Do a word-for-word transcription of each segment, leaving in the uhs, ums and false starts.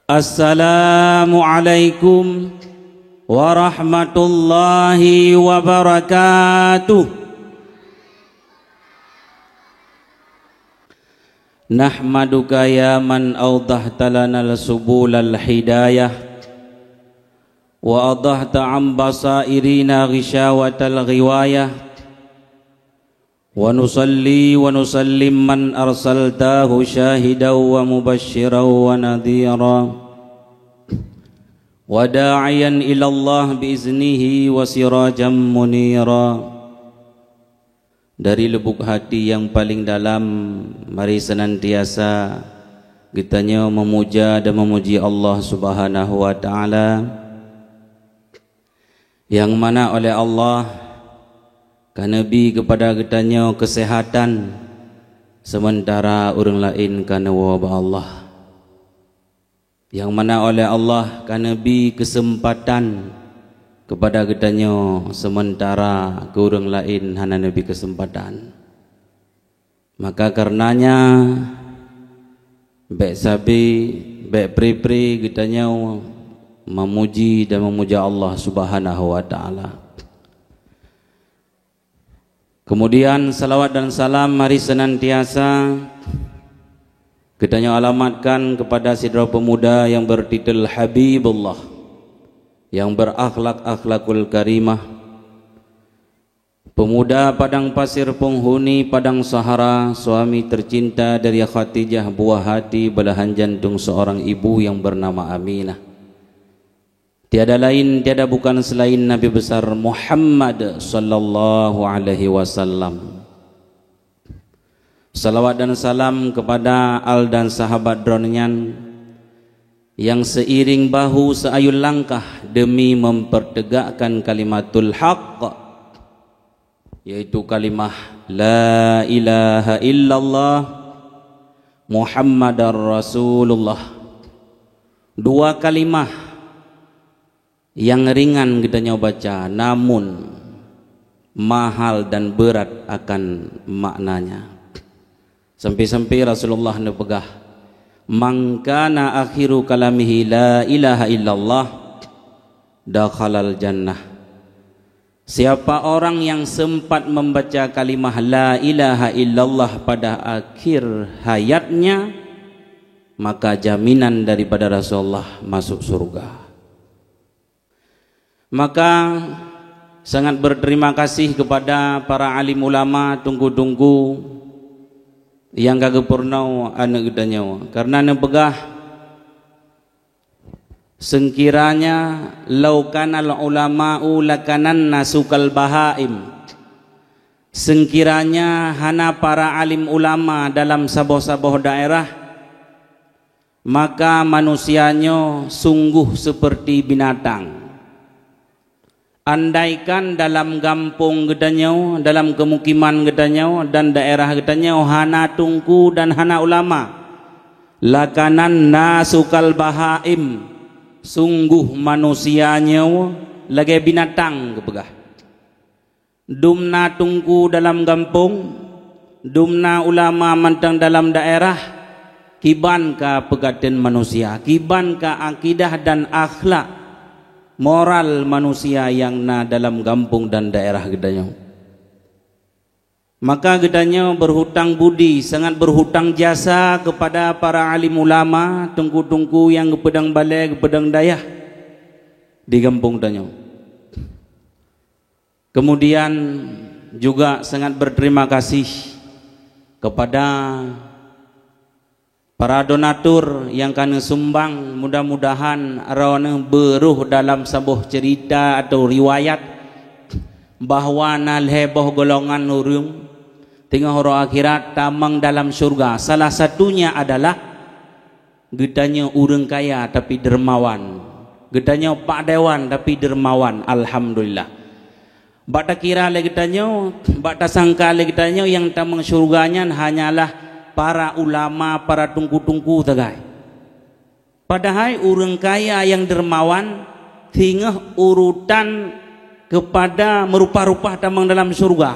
Assalamualaikum warahmatullahi wabarakatuh. Nahmaduka ya man awdahta lana subulal hidayah, wa adahta an basairina ghisyawatal ghiwayah, wa nusalli wa nusallim man arsaltahu syahidan wa mubasysyiran wa nadhira, wa da'iyan ilallah bi iznihi wa sirajan munira. Dari lubuk hati yang paling dalam, mari senantiasa geutanyoe memuja dan memuji Allah Subhanahu wa Ta'ala, nyang mana oleh Allah ka neubi keupada geutanyoe keuseuhatan, seumeuntara ureuëng laén ka neuwoe bak Allah. Nyang mana oleh Allah ka neubi keuseumpatan keupada geutanyoe, seumeuntara keu ureuëng laén hana neubi keuseumpatan. Maka kareunanya, bék sabe, bék pri-pri geutanyoe memuji dan meumuja Allah Subhanahu wa Ta'ala. Kemudian, salawat dan salam mari senantiasa geutanyoe alamatkan keupada sidroe peumuda nyang beurtitel Habibullah, nyang beurakhlak akhlakul karimah, peumuda padang pasir, peunghuni padang sahara, suami tercinta dari Khadijah, buah hati belahan jantung seorang ibu yang bernama Aminah. Tiada lain, tiada bukan selain Nabi besar Muhammad sallallahu alaihi wasallam. Salawat dan salam kepada al dan sahabat droeneuh nyan yang seiring bahu seayun langkah demi mempertegakkan kalimatul haq, yaitu kalimah la ilaha illallah Muhammadar Rasulullah. Dua kalimah yang ringan geutanyoe baca, namun mahal dan berat akan maknanya. Sampai-sampai Rasulullah neupeugah, "Man kana akhiru kalamihi la ilaha illallah, dakhalal jannah." Siapa orang yang sempat membaca kalimah la ilaha illallah pada akhir hayatnya, maka jaminan daripada Rasulullah masuk surga. Maka sangat berterima kasih kepada para alim ulama, teungku-teungku nyang ka geupeurunoe aneuëk geutanyoe, karena neupeugah, "Seungkiranya lau kanal ulama'u lakanan nasu kal bahaim." Seungkiranya hana para alim ulama dalam saboh-saboh daerah, maka manusia nyoe sungguh seperti binatang. Andaikan dalam gampông geutanyoe, dalam keumukiman geutanyoe dan daerah geutanyoe hana teungku dan hana ulama, lakanan nasu kal bahaim, sungguh manusia nyoe lagée binatang geupeugah. Dum na teungku dalam gampông, dum na ulama mantong dalam daerah, kiban ka peukateun manusia, kiban ka akidah dan akhlak moral manusia nyang na dalam gampông dan daerah geutanyoe. Maka geutanyoe berhutang budi, sangat berhutang jasa kepada para alim ulama, teungku-teungku nyang geupeudong balée, geupeudong dayah di gampông tanyoe. Kemudian juga sangat berterima kasih kepada para donatur nyang ka neusumbang, mudah-mudahan droeneuh beurôh dalam saboh cerita atau riwayat bahwa na lhée boh golongan ureuëng teungoh uroe akhirat tamong dalam syurga. Salah satunya adalah geutanyoe ureuëng kaya tapi dermawan. Geutanyoe pak dewan tapi dermawan. Alhamdulillah. Bak takira lé geutanyoe, bak tasangka lé geutanyoe nyang tamong syeuruga nyan hanyalah para ulama, para teungku-teungku sagai. Padahai ureuëng kaya nyang dermawan singoh urutan keupada meurupa-rupa tamong dalam syeuruga.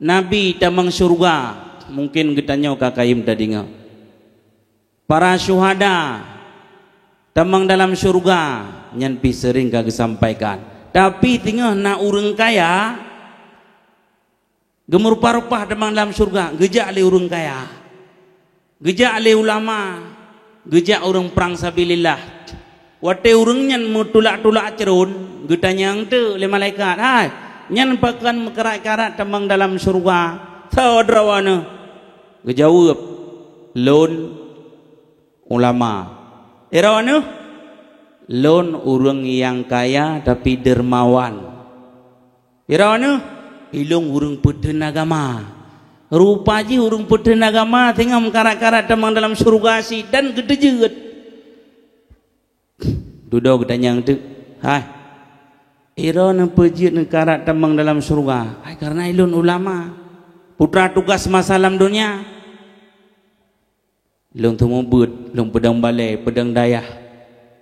Nabi tamong syeuruga, mungken geutanyoe ka kayém tadeungoe. Para syuhada, Tamong dalam syeuruga, nyan pih seuring ka geusampaikan. Tapi teungoh na ureuëng kaya, geumeurupa-rupa tamong dalam syeuruga, geujak lé ureuëng kaya. Geujak lé ulama, geujak ureuëng prang sabilillah. Watée ureuëng nyan meutulak-tulak ceuron, geutanyong teuk lé malaikat, "Hai, nyan pakon meukarat-karat tamong dalam syeuruga? Soe droeneuh?" Geujaweueb, "Lôn ulama." "Droeneuh?" "Lôn ureuëng nyang kaya tapi dermawan." "Droeneuh?" "Ilôn ureuëng peutheun agama." Rupa jih ureuëng peutheun agama teungoh meukarat-karat tamong dalam syeuruga sit dan geuteujeuet. Dudoe geutanyong teuk, "Hai, droeneuh peujeuet neukarat tamong dalam syeuruga?" "Hai, kareuna ilôn ulama, putra tugas masa lam donya." "Lôn seumeubeuet, lôn peudong balée, peudong dayah.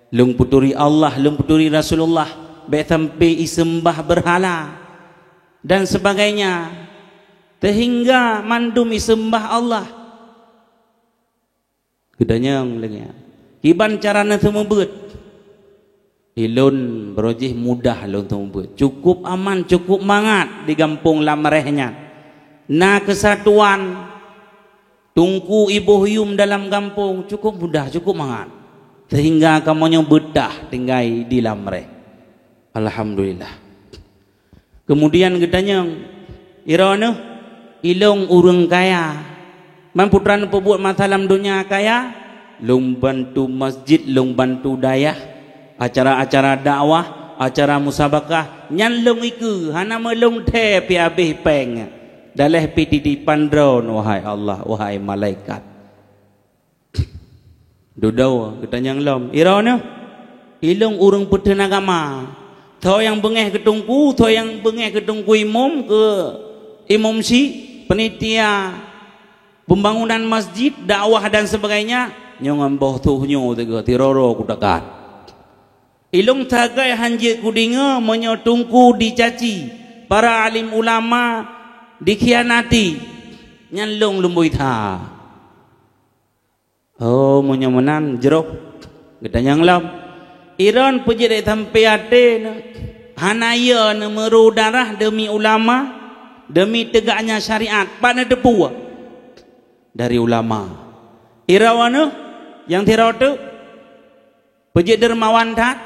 Lôn peuturi Allah, lôn peuturi Rasulullah, bék sampai iseumbah beurhala dan sebagainya, seuhingga mandum iseumbah Allah." Geutanyong lagée nyan, "Kiban cara neuseumeubeuet?" "Ilôn baroe jih mudah lôn seumeubeuet. Cukup aman, cukup mangat di gampông Lamreh nyan. Na keusatuan, teungku iboh yum dalam gampông, cukup mudah, cukup mangat. Seuhingga kamoe nyoe beutah tinggai di Lamreh." Alhamdulillah. Keumudian geutanyong, "Droeneuh?" "Ilôn ureuëng kaya. Man putra neupeubuet masa lam donya kaya?" "Lôn bantu masjid, lôn bantu dayah, acara-acara dakwah, acara musabakah, nyan lôn ikeue, hana meulôn thee pih habéh péng. Daleh pih titipan droeneuh, wahai Allah, wahai malaikat." Dudoe geutanyong lom, "Droeneuh?" "Ilôn ureuëng peutheun agama. Soe nyang beungéh keu teungku, soe nyang beungéh keu teungku imum, keu imum sit, panitia, pembangunan masjid, dakwah dan sebagainya, nyoe ngon boh tuh nyoe teuga tiroro kutakan. Ilôn sagai hanjeuet kudeungoe meunyoe teungku dicaci, para alim ulama dikhianati, nyan lôn leumboi that." "Oh, meunyoe meunan jroh," geutanyong lom, "Droeneuh peujeuet sampai até neuh, hana yo neumeuru darah deumi ulama, deumi teugaknya syariat, pat neuteupeue?" "Dari ulama." "Droeneuh nyang sidroe teuk?" "Peujeuet dermawan that?"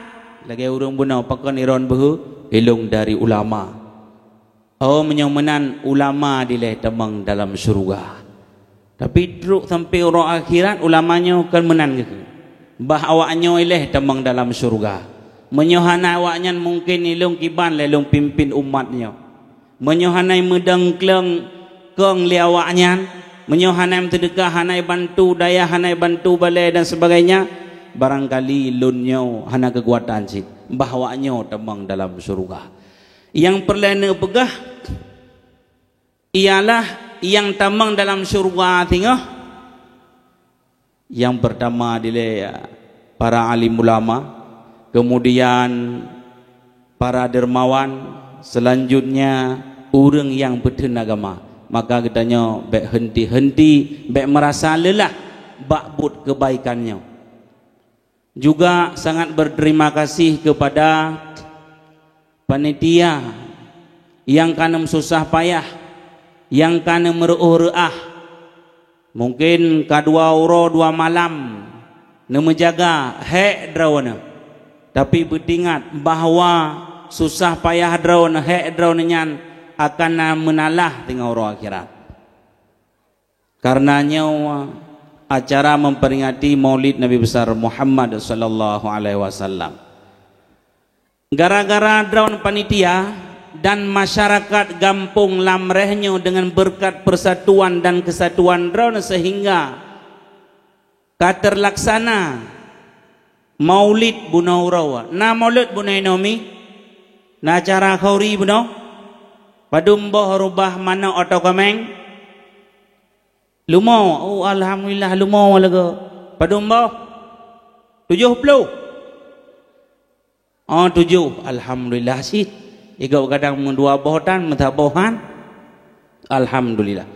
"Lagée ureuëng bunoe, pakon droeneuh beuhe?" "Ilôn dari ulama." "Oh, meunyoe meunan ulama dilée tamong dalam syeuruga. Tapi trok sampai uroe akhirat ulama nyoe kon meunan geuh. Bah awaknyoe ilée tamong dalam syeuruga. Meunyoe hana awaknyan mungken ilôn kiban lé lôn pimpin umat nyoe. Meunyoe hana meudong kleueng kong lé awaknyan, meunyoe hana meuseudeukah, hana bantu dayah, hana bantu balée dan sebagainya, barangkali lôn nyoe hana keukuatan cit. Bah awaknyoe tamong dalam syeuruga." Nyang peureulée neupeugah ialah nyang tamong dalam syeuruga singoh. Nyang peurtama dilée para alim ulama, keumudian para dermawan, seulanjutnya ureuëng nyang peutheun agama. Maka geutanyoe bék henti-henti, bék meurasa leulah bak buet keubaikan nyoe. Juga sangat berterima kasih kepada panitia nyang ka neususah payah, nyang ka neumeuruôh reuah. Mungken ka dua uroe dua malam neumeujaga hék droeneuh. Tapi beutingat bahwa susah payah droeneuh, hék droeneuh nyan akan na meunalah teungoh uroe akhirat. Karena nyoe acara memperingati Maulid Nabi Besar Muhammad sallallahu alaihi wasallam. Gara-gara droeneuh panitia dan masyarakat gampông Lamreh nyoe, dengan berkat persatuan dan kesatuan droeneuh, sehingga ka terlaksana Maulid bunoe uroe. Na Maulid bunoe inoe mi? Na acara khauri bunoe? Padum boh rubah manok atau kameng? Leumo. Oh, alhamdulillah, leumo lagoe. Padum boh? Tujoh ploh. Oh, tujoh. Alhamdulillah cit. Igob kadang meudua boh tan, meusaboh han. Alhamdulillah.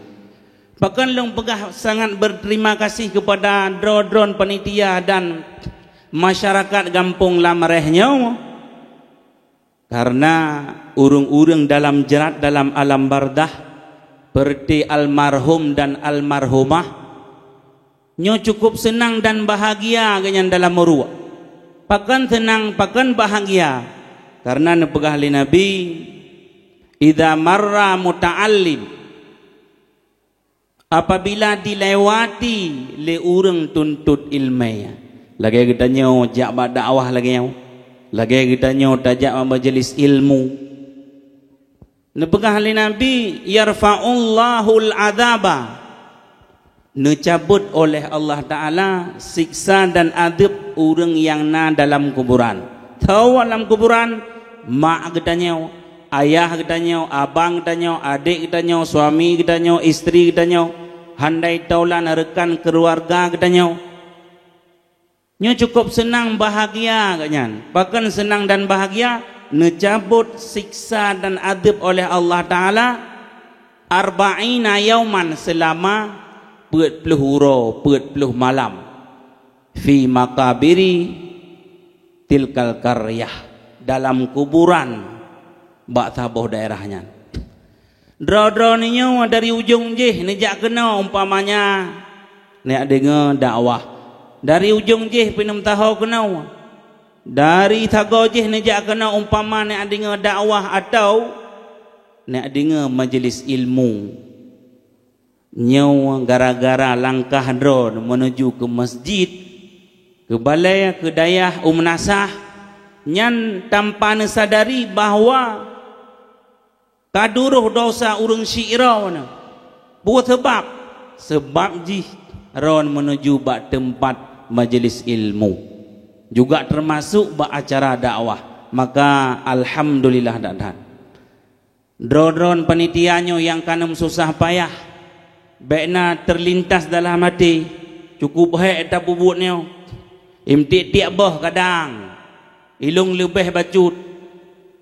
Pakon lôn peugah sangat berterima kasih kepada droe-droe panitia dan masyarakat gampông Lamreh nyoe, karena ureuëng-ureuëng dalam jrat dalam alam bardah, peureuté almarhum dan almarhumah, nyoe cukup seunang dan bahagia geuhnyan dalam uruek. Pakon seunang, pakon bahagia? Karena neupeugah lé Nabi, "Idza marra muta'allim," apabila dilewati lé ureuëng tuntot iéleumé. Lagée geutanyoe jak bak dakwah lagée nyoe. Lagée geutanyoe tajak bak majelis ilmu. Neupeugah lé Nabi, "Yarfa'ullahul adzaba." Neucabot oleh Allah Taala siksa dan adeueb ureuëng nyang na dalam kuburan. Tho lam kuburan, mak geutanyoe, ayah geutanyoe, abang geutanyoe, adék geutanyoe, suami geutanyoe, istri geutanyoe, handai tho lam rekan keuluwarga geutanyoe. Nyoe cukup seunang bahagia geuhnyan. Pakon seunang dan bahagia? Neucabot siksa dan adeueb oleh Allah Taala arba'ina yauman, seulama peuet ploh uroe, peuet ploh malam. Fi maqabiri tilkal qaryah, dalam kuburan bak saboh daerah nyan. Droe-droe neunyoe dari ujong jih neujak keunoe, umpamanya neujak deungoe dakwah. Dari ujong jih pih neumeusaho keunoe. Dari sagoe jih neujak keunoe, umpama neujak deungoe dakwah atawa neujak deungoe majelis ilmu. Nyoe gara-gara langkah droe meunuju keu masjid, keu balée, keu dayah u meunasah, nyan tanpa neusadari bahwa ka duroh desya ureuëng syik droe nyoe. Peue sabab? Sabab jih droe meunuju bak teumpat majelis ilmu. Juga teumasok bak acara dakwah. Maka alhamdulillah that-that. Droe-droe panitia nyoe nyang ka neumeususah payah. Bék na teulintas dalam até, cukup hék tapeubuet nyoe. Im tiek-tiek boh kadang, ilong leubeh bacut.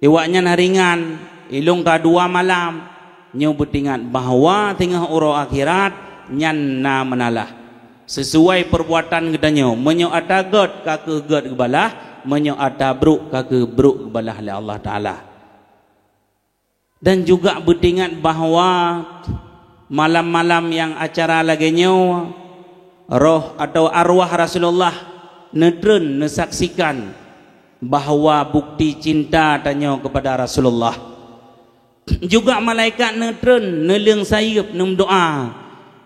Iwak nyan ringan, ilong ka dua malam. Nyoe beutingat bahwa singoh uroe akhirat nyan na meunalah. Sisuai peurbuatan geutanyoe, meunyoe ata gét ka kheueh gét geubalah, meunyoe ata brok ka kheueh brok geubalah lé Allah Taala. Dan juga beutingat bahwa malam-malam nyang acara lagée nyoe, roh atau arwah Rasulullah neutreun neusaksikan bahwa bukti cinta tanyoe keupada Rasulullah. Juga malaikat neutreun neuleueng sayeuep neumeudoá,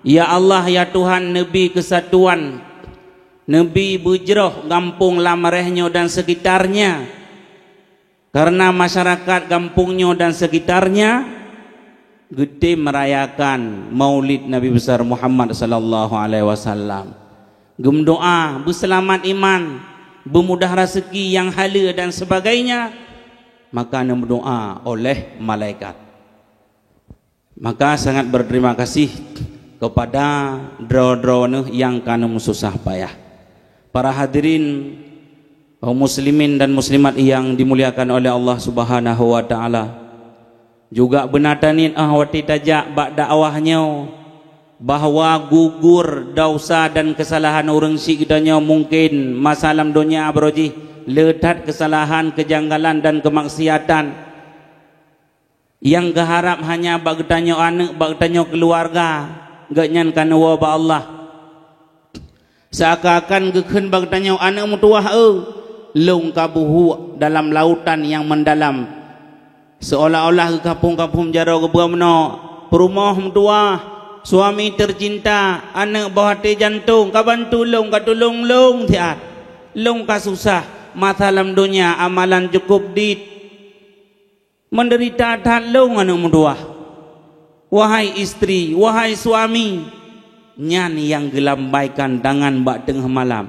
"Ya Allah, ya Tuhan, neubi keusatuan, neubi beujroh gampông Lamreh nyoe dan sekitarnya." Karena masyarakat gampông nyoe dan sekitarnya geutem merayakan Maulid Nabi Besar Muhammad sallallahu alaihi wasallam. Geumeudoá beuseulamat iman, beumudah raseuki nyang haleue dan sebagainya, maka neumeudoá oleh malaikat. Maka sangat berterima kasih kepada droe-droe neuh nyang ka neumeususah payah. Para hadirin, kaum muslimin dan muslimat nyang dimuliakan oleh Allah Subhanahu wa Taala, juga beuna taniet óh watée tajak bak dakwah nyoe, bahwa gugur desya dan keusalahan ureuëng syik geutanyoe mungken masa lam donya baroe jih le that keusalahan, keujanggalan dan keumaksiatan. Nyang geuharab hanya bak geutanyoe aneuëk, bak geutanyoe keuluwarga, gobnyan ka neuwoe bak Allah. Seuakan-akan geukheun bak geutanyoe aneuëk meutuwah, "Eu, lôn ka buhuk dalam lautan nyang meundalam." Seuolah-olah geukaphom-kaphom jaroe geupeugah meunoe, "Peurumoh meutuwah, suami tercinta, aneuëk boh até jantông, ka bantu lôn, ka tulông lôn siat. Lôn ka susah, masa lam donya amalan cukôp dit." Meudeurita that lôn aneuëk meutuwah. Wahai istri, wahai suami, nyan nyang geulambaikan tangan bak teungoh malam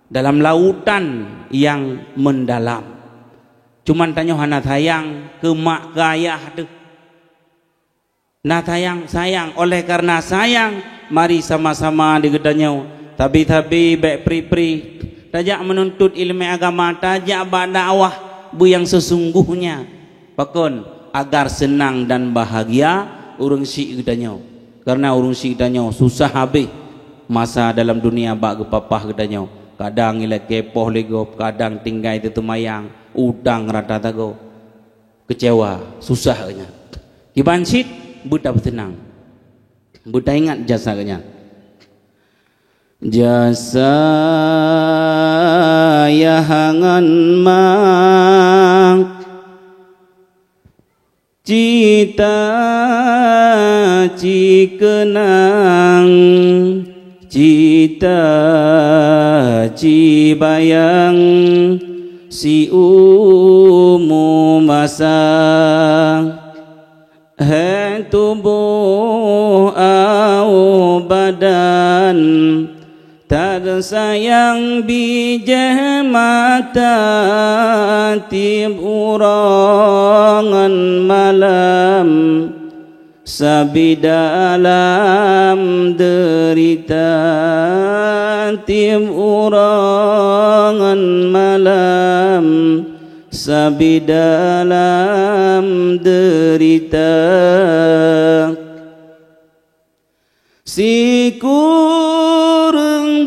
dalam lautan nyang meundalam. Cuman tanyoe hana sayang keu mak keu ayah teuh. Na sayang, sayang, oleh karena sayang, mari sama-sama di geutanyoe tabi-tabi bék pri-pri tajak meununtut iéleumé agama, tajak bak dakwah beu nyang seusungguhnya. Pakon? Agar seunang dan bahagia ureuëng syik geutanyoe. Karena ureuëng syik geutanyoe susah habéh masa dalam dunia bak geupapah geutanyoe. Kadang ilakée poh lé gob, kadang tinggai teuteumayang, utang rata tagoe. Keucewa, susah geuh nyan. Kiban cit, beutapeuseunang. Beutaingat jasa geuh nyan. Jasa nyang hangan mak cita cikeunang, cita cibayang siumu masa. Hai tuboh awak badan, tateusayang bijéh mata, tieb uroe ngon malam sabe dalam deurita, tieb uroe ngon malam sabe dalam deurita. Sikureueng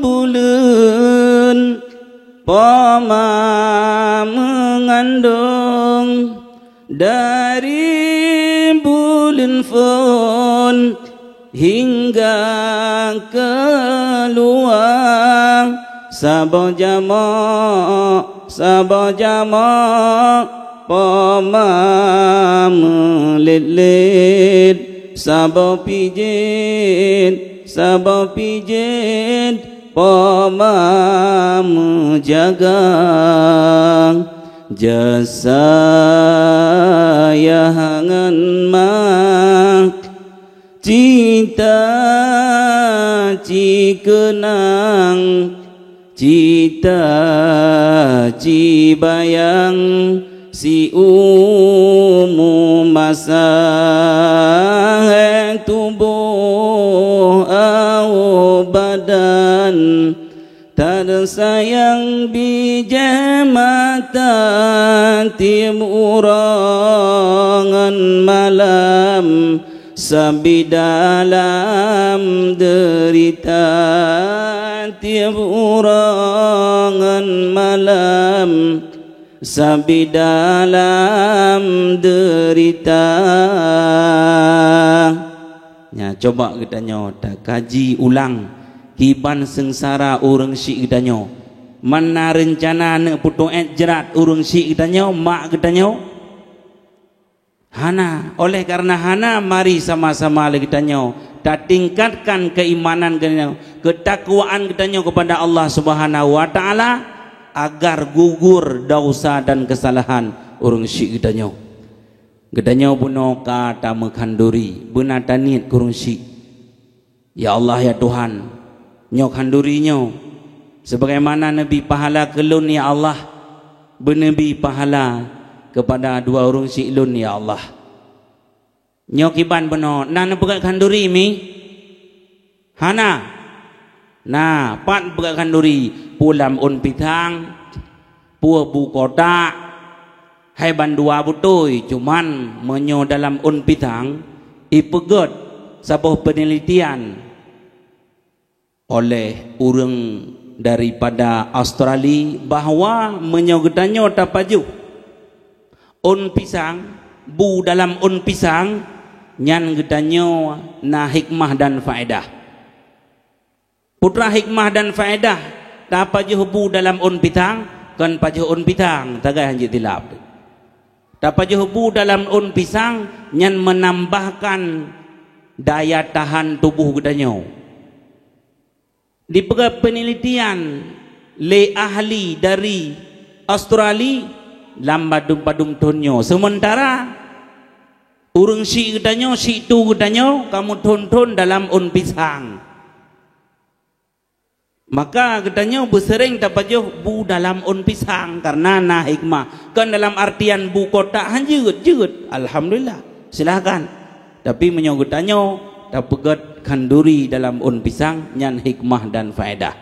buleuen poma meungandong, dari buleuen phon hingga keuluwa, saboh jamoe, saboh jamoe poma meulet-let, saboh pijet, saboh pijet poma meujaga. Jasa nyang hangan mak cita cikeunang, cita cibayang siumu masa. Hai tuboh awak badan, tateusayang bijéh mata, tieb uroe ngon malam sabe dalam deurita, tieb uroe ngon malam sabe dalam deurita. Nya, coba geutanyoe takaji ulang kiban seungsara ureuëng syik geutanyoe. Man na reuncana neuk peutuét jrat ureuëng syik geutanyoe, mak geutanyoe? Hana. Oleh karena hana, mari sama-sama lé geutanyoe tatingkatkan keimanan geutanyoe, keutakwaan geutanyoe kepada Allah Subhanahu wa Taala, agar gugur desya dan keusalahan ureuëng syik geutanyoe. Geutanyoe bunoe ka tameukhanduri, beuna taniet keu ureuëng syik. Ya Allah, ya Tuhan, nyoe khanduri nyoe, sebagaimana neubi pahala keu lôn, ya Allah, beuneubi pahala keupada dua ureuëng syik lôn, ya Allah. Nyoe kiban bunoe, na neupeugét khanduri mi? Hana. Na, pat peugét khanduri, peue lam ôn pisang, peue bu kotak, hai bandua beutôi, cuman meunyoe dalam ôn pisang, ipeugét saboh peunelitian oleh ureuëng daripada Australia bahwa meunyoe geutanyoe tapajoh ôn pisang, bu dalam ôn pisang, nyan geutanyoe na hikmah dan faedah. Peue teuma hikmah dan faedah tapajoh bu dalam ôn pisang? Kon pajoh ôn pisang, sagai hanjeuet silap. Tapajoh bu dalam ôn pisang nyan meunambahkan daya tahan tuboh geutanyoe. Dipeugah peunelitian lé ahli dari Australia lam padum-padum thon nyoe. Seumeuntara ureuëng syik geutanyoe, syik tu geutanyoe ka meuthon-thon dalam ôn pisang. Maka geutanyoe beuseureng tapajoh bu dalam ôn pisang, kareuna na hikmah. Kon dalam artian bu kotak hanjeuet, jeuet. Alhamdulillah. Silahkan. Tapi meunyoe geutanyoe tapeugét khanduri dalam ôn pisang, nyan hikmah dan faedah.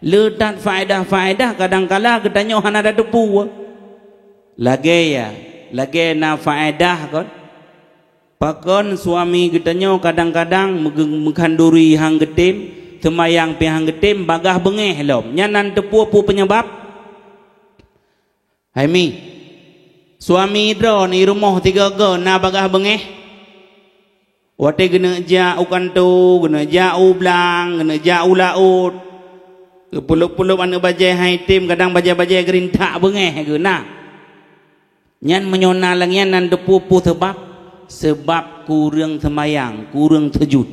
Le that faedah-faedah kadangkala geutanyoe hana tateupeue. Lagée ya, lagée na faedah kon. Pakon suami geutanyoe kadang-kadang meugeu-, meukhanduri han geutem, Seumayang pih han geutem, bagaih beungéh lom. Nyan nan teupeue peue peunyeubab? Hai mi, suami droeneuh i rumoh tiga-tiga na bagaih beungéh? Watée geuneuk jak u kantô, geuneuk jak u blang, geuneuk jak u laôt, geupulôp-pulôp aneuëk bajée han item, kadang bajée-bajée geurintak beungéh geuh na. Nyan meunyoe na lagée nyan, nan teupeue peue seubab? Seubab kureueng seumayang, kureueng seujut.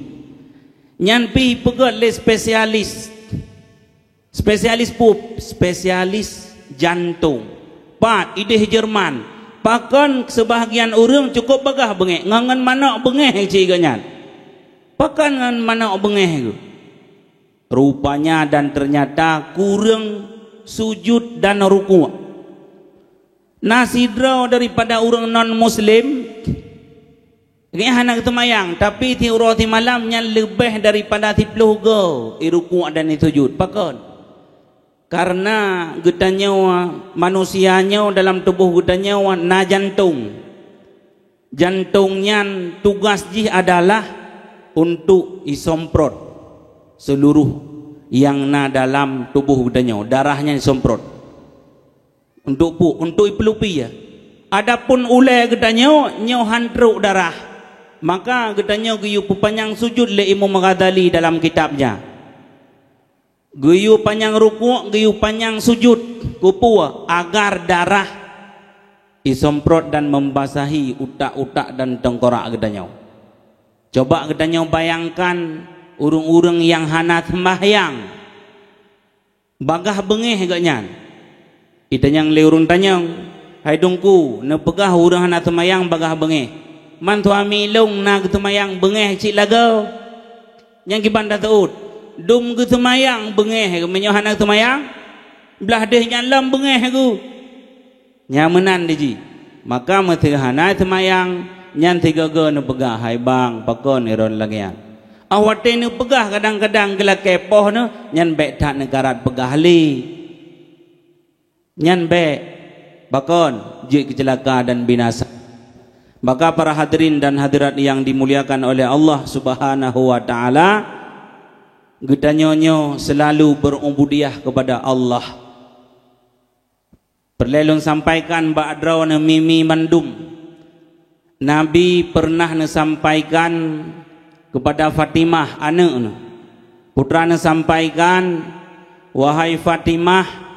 Nyan pih peugét lé spesialis. Spesialis peue? Spesialis jantong. Pat idéh Jerman. Pakon seubahgian ureuëng cukôp bagaih beungéh, ngon, ngon manok beungéh cit geuh nyan. Pakon ngon manok beungéh geuh? Rupanya dan ternyata kureueng sujud dan rukuk. Na sidroe daripada ureuëng non muslim, gobnyan hana geuseumayang, tapi siuroe simalam nyan leubeh daripada siplôh goe irukuk dan isujud. Pakon? Karena geutanyoe, manusia nyoe, dalam tuboh geutanyoe na jantong. Jantong nyan tugas jih adalah untuk isomprot seluruh nyang na dalam tuboh geutanyoe, darah nyan isomprot. Untuk peue? Untuk ipeuleupie. Adapun ulée geutanyoe, nyoe han trok darah, maka geutanyoe geuyue peupanyang sujud lé Imam Ghazali dalam kitabnya. Geuyue panyang rukuk, geuyue panyang sujud. Keupeue? Agar darah isomprot dan membasahi utak-utak dan tengkorak geutanyoe. Coba geutanyoe bayangkan ureuëng-ureuëng nyang hana seumbahyang, bagaih beungéh gobnyan. Itanyong lé ureuëng tanyong, "Hai Teungku, neupeugah ureuëng hana seumayang bagaih beungéh. Man suami lôn na geuseumayang beungéh cit lagoe." Nyang kiban taseuôt, dum geuseumayang beungéh, meunyoe hana seumayang, blaih deuh nyan lom beungéh geuh. Nyang meunan di jih. Maka meuseuhana seumayang, nyan sigoe-goe neupeugah, "Hai bang, pakon iron lagée nyan?" Óh watée neupeugah kadang-kadang geulakée poh neuh, nyan bék that neukarat peugah lé. Nyan bék, pakon jeuet keuceulaka dan binasa. Maka para hadirin dan hadirat yang dimuliakan oleh Allah Subhanahu wa Ta'ala, geutanyoe nyoe selalu berubudiyah kepada Allah. Peureulée lôn sampaikan bak droeneuh mi-mi mandum. Nabi pernah neusampaikan kepada Fatimah, aneuëk neuh. Putra neusampaikan, "Wahai Fatimah,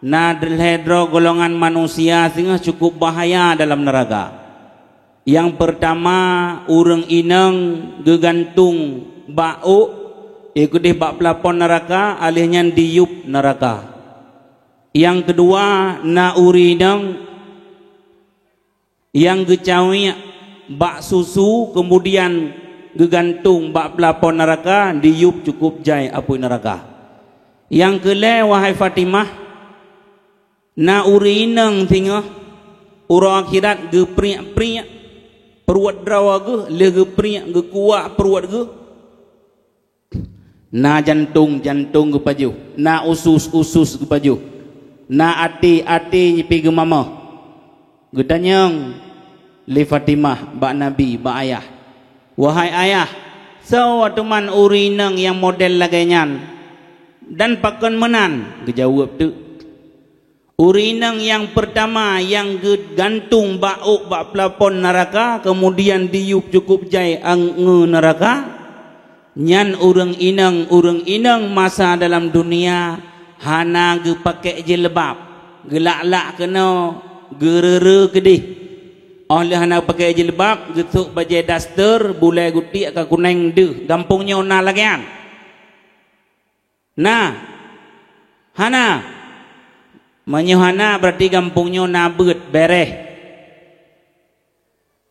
na lhée droe golongan manusia singoh cukup bahaya dalam neuraka. Nyang peurtama, ureuëng inong geugantung bak ôk, i keudeh bak peulapon neuraka, alheuh nyan diyueb neuraka. Nyang keudua, na ureuëng inong nyang geucawék bak susu, keumudian geugantung bak peulapon neuraka, diyueb cukup jai apui neuraka. Nyang keulhée, wahai Fatimah, na ureuëng inong singoh uroe akhirat geupriek-priek pruet droe geuh, lheueh geupriek geukuak pruet geuh." Na jantong, jantong geupajoh, na usus, usus geupajoh, na até, até pih geumamoh. Geutanyong lé Fatimah bak Nabi, bak ayah, "Wahai ayah, soe teuma ureuëng inong nyang model lagée nyan, dan pakon meunan?" Geujaweueb teuk, "Ureuëng inong nyang peurtama nyang geugantung bak ôk bak peulapon neuraka, keumudian diyueb cukup jai angeue neuraka, nyan ureuëng inong, ureuëng inong masa dalam dunia hana geupakék jilbab, geulak-lak keunoe, geureure keudeh. Óh lheueh hana pakék jilbab, geusôk bajée daster, bulée gutiek ka kunéng deuh." Gampông nyoe na lagée nyan? Na? Hana? Meunyoe hana, berarti gampông nyoe na beuet, béréh.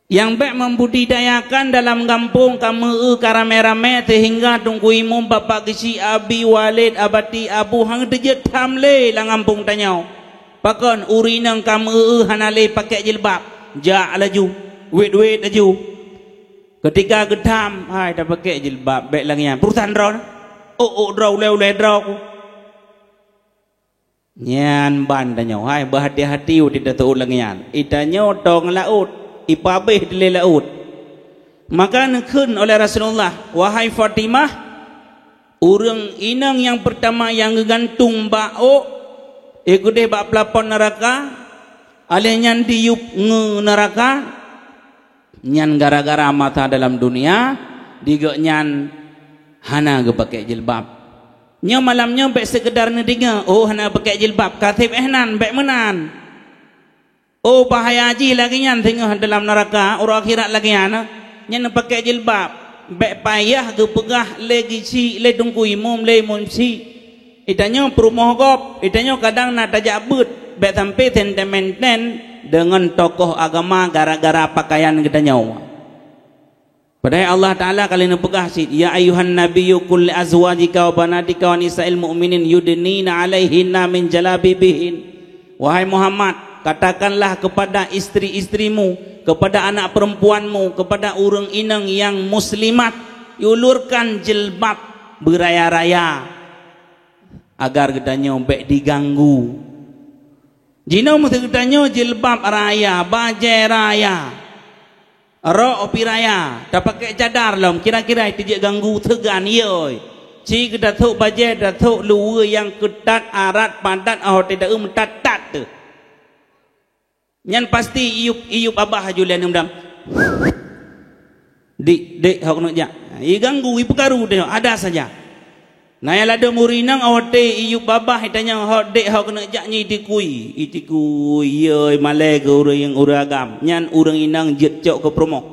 Nyang bék membudidayakan dalam gampông ka meu-eu ka ramé-ramé seuhingga Teungku Imum, Bapak Geuchik, Abi, Waled, Abati, Abu, han teujeuet tham lé lam gampông tanyoe. Pakon, ureuëng inong ka meu-eu hana lé pakék jilbab, jak laju, wét-wét laju. Keutika geutham, hai, tapakék jilbab, bék lagée nyan. Peurusan droe, ôk-ôk droe, ulée-ulée droe ku. Nyan ban tanyoe, hai, beuhati-hati watée taseuôt lagée nyan. Itanyoe tong laôt, ipabéh dilée laôt. Maka neukheun oleh Rasulullah, "Wahai Fatimah, Ureuëng inong nyang peurtama nyang geugantung bak ôk, eh, keudeh bak peulapon neuraka, alèh nyan diyueb ngon neuraka, nyan gara-gara masa dalam dunia, di gobnyan hana geupakék jilbab. Nyoe malam nyoe bék seukeudar neudeungoe, "Oh, hana pakék jilbab," ka seb éh nan, bék meunan. Oh, bahaya jih lagée nyan singoh dalam neuraka, uroe akhirat lagée nyan, nyan pakék jilbab. Bék payah geupeugah lé geuchik, lé teungku imum, lé imum chik. Geutanyoe peurumoh gob, geutanyoe kadang na tajak beuet, bék sampoe sentimental deungon tokoh agama gara-gara pakaian geutanyoe. Padahai Allah Taala ka lheueh neupeugah cit, "Ya ayyuhan nabiyyu qul li azwajika wa banatika wa nisa'il mu'minin yudnina 'alaihinna min jalabibihin." Wahai Muhammad, katakanlah kepada istri-istrimu, kepada anak perempuanmu, kepada ureuëng inong nyang muslimat, ulurkan jilbab beuraya-raya, agar geutanyoe bék diganggu. Jinoe meuseu geutanyoe jilbab raya, bajée raya, rok pih raya, tapakék cadar lom, kira-kira teujeuet ganggu seugan, yoi. Ci geutasok bajée, tasok luweue nyang keutat, arat, padat, 'oh watée taeu meutat-tat teuh. Nyan pasti iyueb, iyueb abah aju lé aneuk muda. "Dik, dek, hok keuneuk jak." Iganggu, ipeukaru teuh, ada saja. Na nyang ladôm ureuëng inong, watée iyueb abah, itanyong, "Hok dek, hok keuneuk jak nyoe itikui?" Itikui, "Yoi, malée keu ureuëng, ureuëng agam." Nyan ureuëng inong jeuet cok keu peurumoh.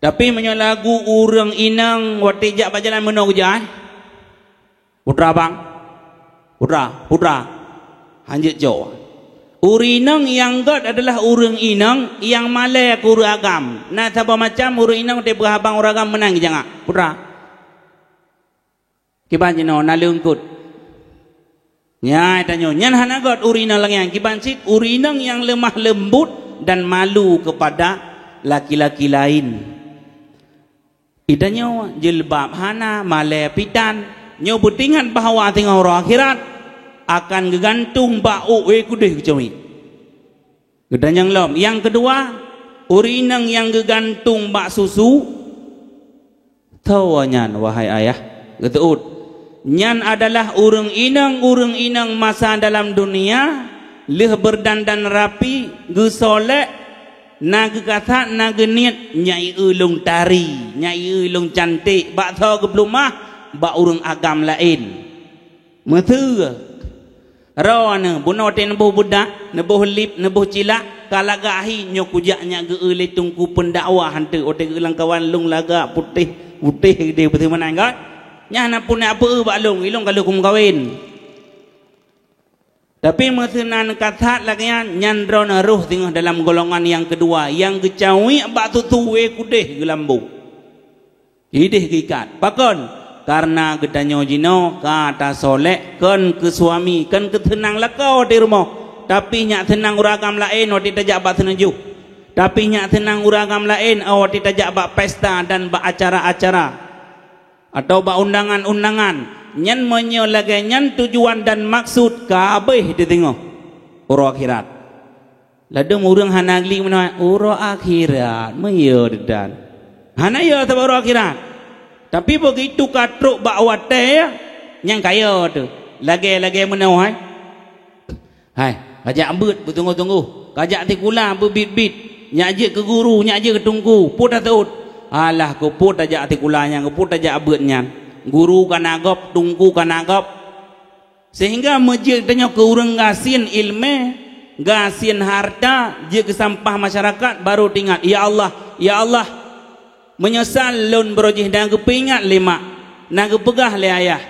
Tapi meunyoe lagu ureuëng inong watée jak bak jalan meunoe geujak, eh? "Putra bang, putra, putra," hanjeuet cok. Ureuëng inong nyang gét adalah ureuëng inong nyang malée keu ureuëng agam. Na saboh macam ureuëng inong watée peugah abang ureuëng agam meunan geujak, "Putra." Kiban jinoe na leungkot. Nyan tanyoe, nyan hana gét ureuëng inong lagée nyan. Kiban cit ureuëng inong nyang leumah leumbut dan malu kepada laki-laki laén. Geutanyoe jilbab hana, malée pih tan. Nyoe beutingat bahwa singoh uroe akhirat akan geugantung bak ôk, eh, keudeh geucaweuek. Geutanyong lom. Nyang keudua, ureuëng inong nyang geugantung bak susu. Soe nyan, wahai ayah? Geuteuôt. Nyan adalah ureuëng inong-ureuëng inong masa dalam dunia, lheueh beudandan rapi, geusolek, na geukasat, na geuniet, nyan ulôn tari, nyan ulôn cantik, bak soe geupeuleumah? Bak ureuëng agam laén. Meuseu roe neuh, bunoe watée neuboh beudak, neuboh lip, neuboh cilak, ka lagak hi nyoe kujak nyak geu-eu lé teungku peundakwah hanteuk, watée geu-eu lam kawan lôn lagak putéh-putéh deh beutôi meunan kan? Nyan na pun nyak peu-eu bak lôn, ilôn ka lheueh kumeukawen. Tapi meuseu na neuka that lagée nyan, nyan droeneuh rhoh singoh dalam golongan nyang keudua, nyang geucaweuek bak tutoe kudeh geulambo. Ideh geuikat. Pakon? Kareuna geutanyoe jinoe ka tasolek kon keu suami, kon keu seunang lakoe di rumoh. Tapi nyak seunang ureuëng agam laén watée tajak bak seuneujôh. Tapi nyak seunang ureuëng agam laén watée tajak bak pesta dan bak acara-acara. Atau bak undangan-undangan. Nyan meunyoe lagée nyan tujuan dan maksud ka habéh teuteungoh uroe akhirat. Ladôm ureuëng hana geulik meunoe, uroe akhirat, meuyue dan. Hana yue sabab uroe akhirat. Tapi begitu ka trok bak watée, nyang kayée teuh. Lagée-lagée meunoe, hai. Hai, kajak beuet beutunggoh-tunggoh. Kajak sikula beubiet-biet. Nyak jeuet keu guru, nyak jeuet keu teungku. Peue taseuôt? Alah, keupeue tajak sikula nyan, keupeue tajak beuet nyan. Guru ka na gob, teungku ka na gob. Sehingga meujeuet tanyoe keu ureuëng gasien iéleumé, gasien hareuta, jeuet keu sampah masyarakat, barô teuingat, "Ya Allah, ya Allah, meunyeusal lôn baroe jih." Na geupeuingat lé mak, na geupeugah lé ayah,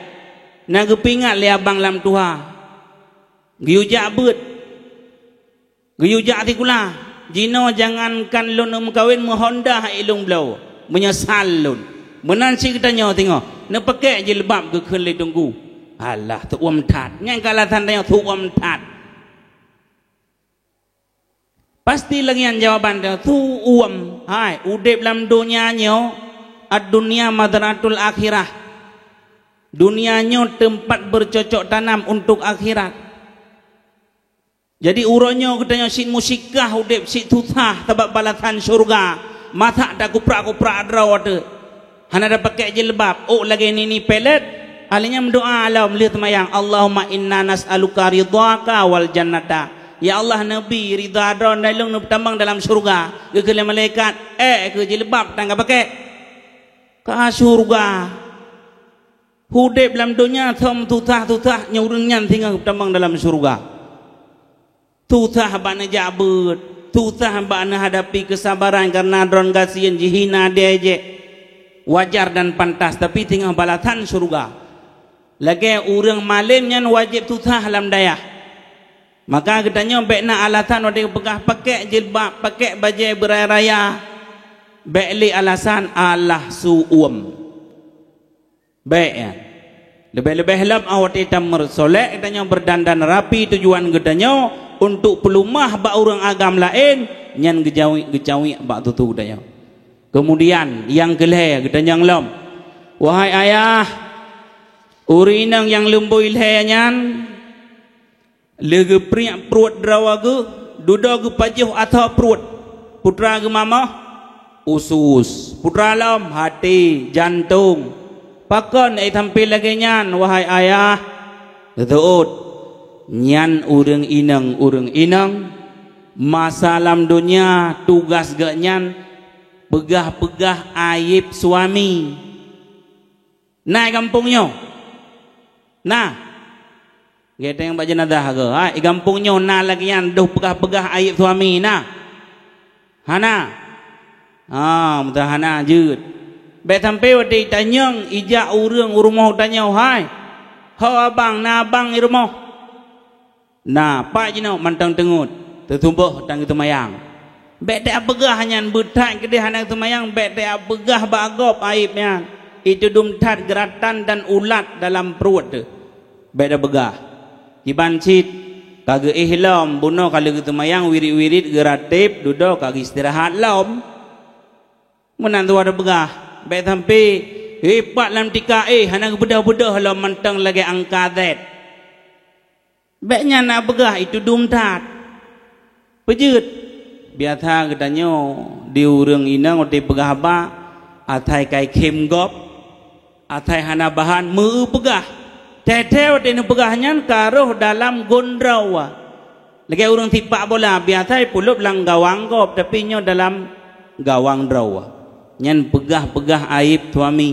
na geupeuingat lé abang lam tuha. Geuyue jak beuet. Geuyue jak sikula, jinoe jangankan lôn meukawen, meuhonda hai lôn bloe, meunyeusal lôn. Meunan cit geutanyoe singoh, neupakék jilbab geukheun lé teungku. Alah, seuuem that. Nyan keu alasan tanyoe seuuem that. Pasti lagée nyan jawaban tanyoe, seuuem. Hai, udeb lam donya nyoe, ad-dunya mazra'atul akhirah. Dunia nyoe teumpat beucocok tanam untuk akhirat. Jadi, uroe nyoe geutanyoe cit meusikah udeb, cit susah sabab balasan syeuruga, masak takuprak-kuprak droe teuh. Hana tapakèk jilbab, ôk lagèe nini pelet, ahli nyan meudoa lom lheueh teumayang, "Allahumma inna nas'aluka ridhaka wal jannata." Ya Allah, neubi ridha Droen dan lôn neupeutamong dalam syeuruga. Geukheun lé malaikat, "Ék keu jilbab tan kapakèk." Ka syeuruga. Udép lam donya thom susah-susah, nyoe ureueng nyan singoh tamong dalam syeuruga. Susah bak neujak beuet, susah bak neuhadapi keusabaran kareuna droen gasien jihina diejek. Wajar dan pantas, tapi singoh balasan syeuruga. Lagèe ureueng malém nyan wajéb susah lam dayah. Maka geutanyoe bèk na alasan watèe peugah pakèk jilbab, pakèk bajèe beuraya-raya. Bèk lé alasan alah su uem. Bèk, ya. Leubeh-leubeh lom 'oh watèe tameusolek geutanyoe beudandan rapi, tujuan geutanyoe untuk peulumah bak ureueng agam laén, nyan geujaweuk-geucaweuk bak tutoe geutanyoe. Keumudian, nyang keu lhèe geutanyoe lom, wahai ayah, ureueng inong nyang leumbôi lhèe nyan, lheueh geupriek pruet droe geuh, dudoe geupajoh ateueh pruet. Putra geumamoh, usus. Putra lom, hati, jantong. Pakon ék sampoe lagèe nyan, wahai ayah? Geuteuôt, nyan ureueng inong-ureueng inong, masa lam donya tugas geuh nyan peugah-peugah aéb suami. Na i gampông nyoe? Na. Geutanyoe bak jeunazah ke? Ha, i gampông nyoe na lagèe nyan deuh peugah-peugah aéb suami na? Hana. Ha, meuta hana jeuet. Bèk sampoe watèe tanyong ijak ureueng u rumoh tanyoe, "Hai, ho abang, na abang i rumoh?" Na, pat jinoe mantong teungeut, teutuboh dan geuteumayang. Bèk tapeugah nyan beuthat keudeh hana geuteumayang, bèk tapeugah bak gob aéb nyan. Itu dum that geuratan dan ulat dalam pruet teuh. Bèk tapeugah. Kiban cit, ka geuéh lom, bunoe ka lheueh geuteumayang wirit-wirit geuratéb, dudoe ka geuistirahat lom. Meunan tuha tapeugah, bèk sampoe, "Hei, pat lam tika éh, hana geubeudôh-beudôh lom mantong lagèe angka zét." Bèk nyan na peugah, itu dum that. Peujeuet. Biasa geutanyoe di ureueng inong watèe peugah haba, asai kai khém gob, asai hana bahan, meu peugah. Teuh-teuh watèe neupeugah nyan ka rhoh dalam gondroe. Lagèe ureueng sipak bola, biasa ipulop lam gawang gob, tapi nyoe dalam gawang droe. Nyan peugah-peugah aéb suami.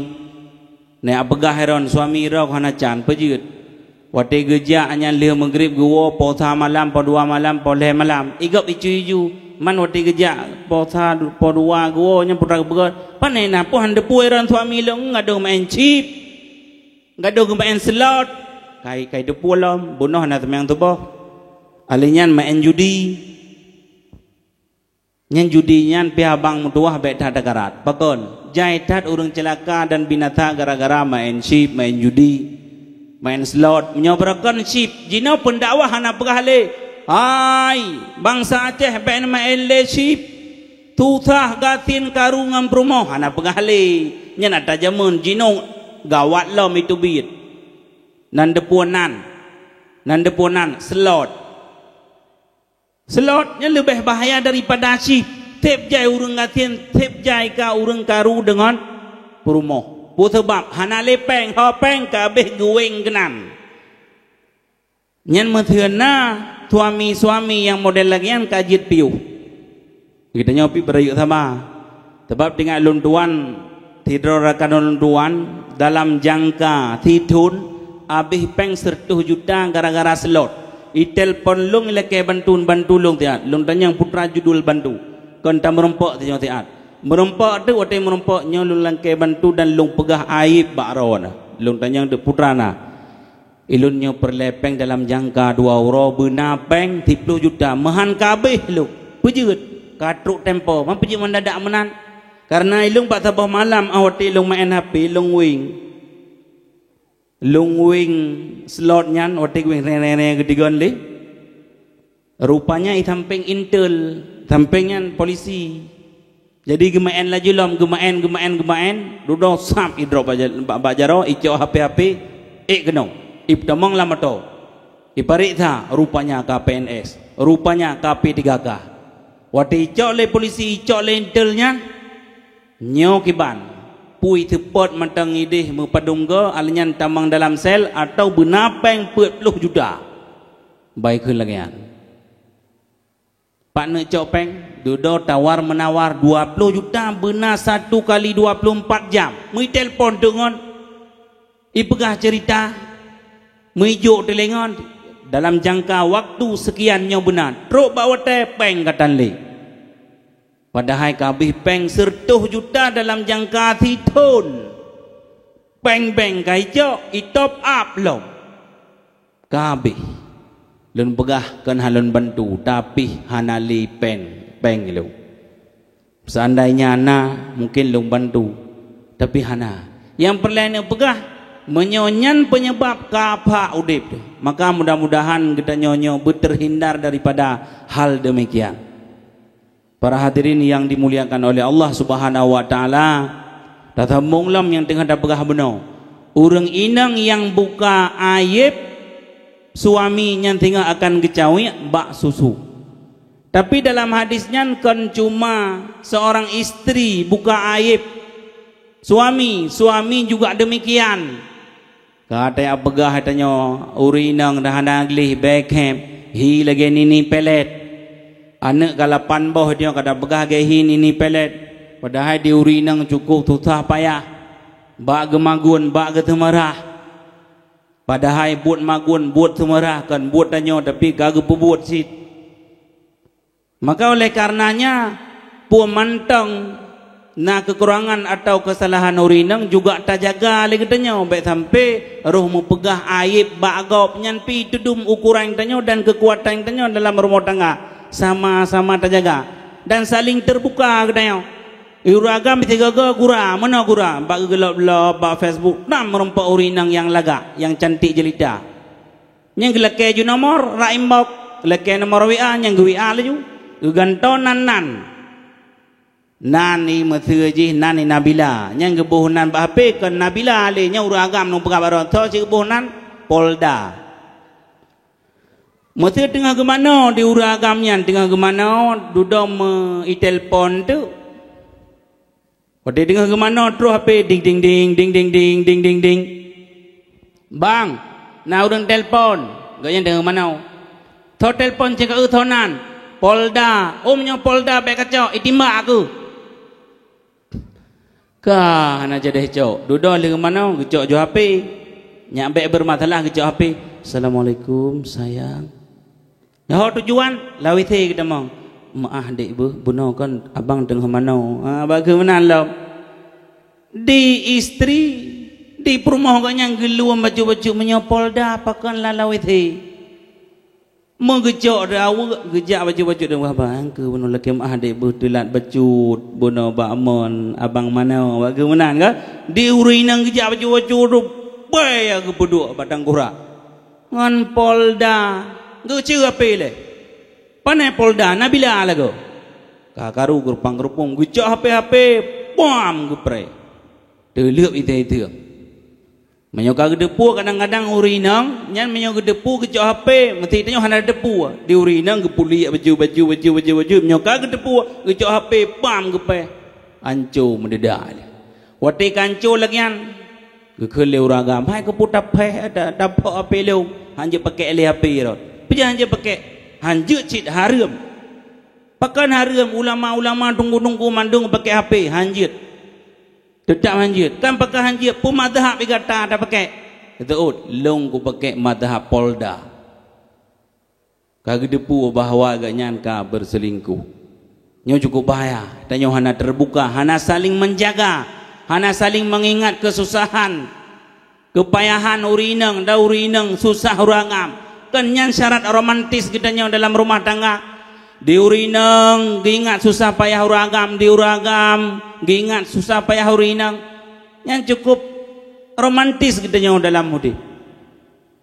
Nyan peugah heran suami droe hana can, peujeuet. Watèe geujak nyan lheueh meugrib geuwoe, poh sa malam, poh dua malam, poh lhèe malam. I gob icu-icu, man watèe geujak poh sa, poh dua geuwoe nyan putra geupeugah, "Pane na poh han teupeue rhon suami lôn, gadôh maén chip, gadôh geumaén slot." Kai, kai teupeue lom, bunoe hana teumeung tuboh. Ahli nyan maén judi. Nyan judi nyan pih abang meutuwah bèk that takarat. Pakon? Jai that ureueng ceulaka dan binasa gara-gara maén chip, maén judi, maén slot. Meunyoe beurakon chip, jinoe peundakwah hana peugah lé, "Hai, bansa Aceh bèk neumaén lé chip. Susah gasien karu ngon peurumoh," hana peugah lé. Nyan atra jameun jinoe gawat lom iteubiet. Nan deupue nan. Nan deupue nan, slot. Slot nyan leubeh bahaya daripada chip. Seb jai ureueng gasien, seb jai ka ureueng karu deungon peurumoh. Peue sabab? Hana lé péng, ho péng ka abéh geuwéng keunan. Nyan meuteuna suami-suami nyang model lagèe nyan ka jeuet piôh. Geutanyoe pih beurayeuk saba. Sabab teuingat lôn tuan, sidroe rakan lôn tuan, dalam jangka sithon abéh péng seureutôh juta gara-gara slot. Itelpon lôn ilakèe bantu, bantu lôn siat. Lôn tanyong putra judul bantu. Kon tameurumpok sinyoe siat. Meurumpok teuk watèe meurumpok nyoe lôn lakèe bantu dan lôn peugah aéb bak droeneuh. Lôn tanyong teuk putra na. Ilôn nyoe peureulèe péng dalam jangka dua uroe, beuna péng siploh juta, meuhan ka abéh lôn. Peujeuet, ka trok tempo, man peujeuet mendadak meunan. Kareuna ilôn bak saboh malam, ah, watèe lôn maén H P, lôn wing. Lôn wing slot nyan, watèe wing reng-reng-reng geudigon lé. Rupanya i sampéng intel, sampéng nyan polisi. Jadi geumaén laju lom, geumaén, geumaén, geumaén, dudoe sab idrop bak ja-, bak, bak jaroe, icok H P-H P, ék keunoe, ipeutamong lam moto. Ipareksa, rupanya ka P N S, rupanya ka P tiga K. Watèe icok lé polisi, icok lé intel nyan, nyoe kiban. Pui seupôt mantong idéh meupadum goe, alèh nyan tamong dalam sel, atawa beuna péng peuet ploh juta. Bai kheun lagèe nyan. Pat neuk cok péng, dudoe tawar-menawar dua ploh juta beuna satu kali dua puluh empat jam. Meutelepon teuk ngon, ipeugah ceurita, meujok teulingon, dalam jangka waktu sekian nyoe beuna, trok bak watèe péng ka tan lé. Padahai ka habéh péng seureutôh juta dalam jangka sithon. Péng bank ka icok, i-top up lom. Ka habéh. Lôn peugah kon hana lôn bantu, tapi hana lé péng, péng lôn. Seandainya na, mungkin lôn bantu, tapi hana. Nyang peureulèe neupeugah, meunyoe nyan peunyebab ka phak udép teuh, maka mudah-mudahan geutanyoe nyoe beuteuhindar daripada hal demikian. Para hadirin yang dimuliakan oleh Allah Subhanahu wa Ta'ala, tasambong lom nyang teungoh tapeugah bunoe. Ureuëng inong nyang buka aib suami nyan singoh akan geucaweuek bak susu. Tapi dalam hadis nyan kon cuma seorang istri buka aib suami, suami juga demikian. Ka tajak peugah tanyoe, ureuëng inong dah hana gleh bèe khép, hi lagèe nini pelet. Aneuëk ka lapan boh tanyoe ka tapeugah lagèe hi nini pelet. Padahai di ureuëng inong cukup susah payah. Bak geumagun, bak geuteumeurah. Padahai buet magun, buet teumeurah kon buet tanyoe, tapi ka geupeubuet cit. Maka oleh karenanya, peue mantong na keukurangan atawa keusalahan ureuëng inong juga tajaga lé geutanyoe, bèk sampai roh meupeugah aib bak gob. Nyan pih teudum ukuran tanyoe dan keukuatan tanyoe dalam rumoh tangga. Sama-sama tajaga dan saling teubuka geutanyoe. Ureuëng agam sigoe-goe gura, meunoe gura, bak geugeulop-lop, bak Facebook, na meurumpok ureuëng inong nyang lagak, nyang cantik jelita. Nyang geulakèe ju nomor, rak inbox, geulakèe nomor W A, nyang geu-W A laju, geugantoe nan-nan. Nan i meuseu jih, nan i Nabila. Nyang geuboh nan bak H P kon Nabila lé, nyoe ureuëng agam nyoe peugah baroe, tho cit geuboh nan Polda. Meuseu teungoh geumanoe di ureuëng agam nyan, teungoh geumanoe, dudoe meu-i telepon teuk. Watèe teungoh geumanoe, troh H P, ding, ding, ding. "Bang, na ureuëng telepon." Gobnyan teungoh geumanoe. "Tho telepon cit keu eu tho nan." "Polda." "Oh, meunyoe Polda bèk kacok, itimbak keuh." Ka hana jadeh cok. Dudoe lheueh geumanoe, geucok ju H P. Nyak bèk beureumasalah, geucok H P. "Assalamualaikum, sayang." Nyoe tujuan, lam W C geutamong. "Meu'ah dek beuh, bunoe kon abang teungoh manoe." Ha, bak keuh meunan lom. Di istri, di peurumoh gobnyan geuluwam bacut-bacut, meunyoe Polda pakon lam, lam W C. Meugeucok di aweuek, geujak bacut-bacut dan wah bang keuh bunoe, "Lakèe meu'ah dek beuh, teulat bacut, bunoe bak mon, abang manoe." Bak keuh meunan ka? Di ureuëng inong geujak bacut-bacut tu, bèe geupeuduek bak tangkurak. Ngon Polda. Geucue H P lé. Pane Polda, Nabila lagoe. Ka karu geureupang-geureupung, geucok H P-H P, bam, geupreh. Teuleueb iteue-iteue. Meunyoe ka geuteupeue, kadang-kadang ureuëng inong, nyan meunyoe geuteupeue geucok H P, meusti tanyoe hana teupeue. Di ureuëng inong geupuliek baju, baju, baju, baju, baju. Meunyoe ka geuteupeue, geucok H P, bam, geupeh. Anco meudeuda lé. Watèe ka anco lagèe nyan, geukheun lé ureuëng agam, "Hai keupeue tapeh, ta-, tapok H P lôn? Hanjeuet pakèk lé H P rot." "Peue jeuet hanjeuet pakèk?" "Hanjeuet cit hareuem." "Pakon hareuem? Ulama-ulama teungku-teungku mandum pakèk H P." "Hanjeuet. Teutap hanjeuet." "Kan pakon hanjeuet? Peue mazhab gata tapakèk?" "Teuôt, lôn kupakèk mazhab Polda." Ka geuteupeue bahwa gobnyan ka beurseulingkoh. Nyoe cukup bahaya. Tanyoe hana teubuka, hana saling menjaga, hana saling mengingat kesusahan, keupayahan ureuëng inong, dan ureuëng inong susah ureuëng agam. Kon nyan syarat romantis geutanyoe dalam rumah tangga. Di ureuëng inong geuingat susah payah ureuëng agam, di ureuëng agam geuingat susah payah ureuëng inong. Nyan cukup romantis geutanyoe dalam udép.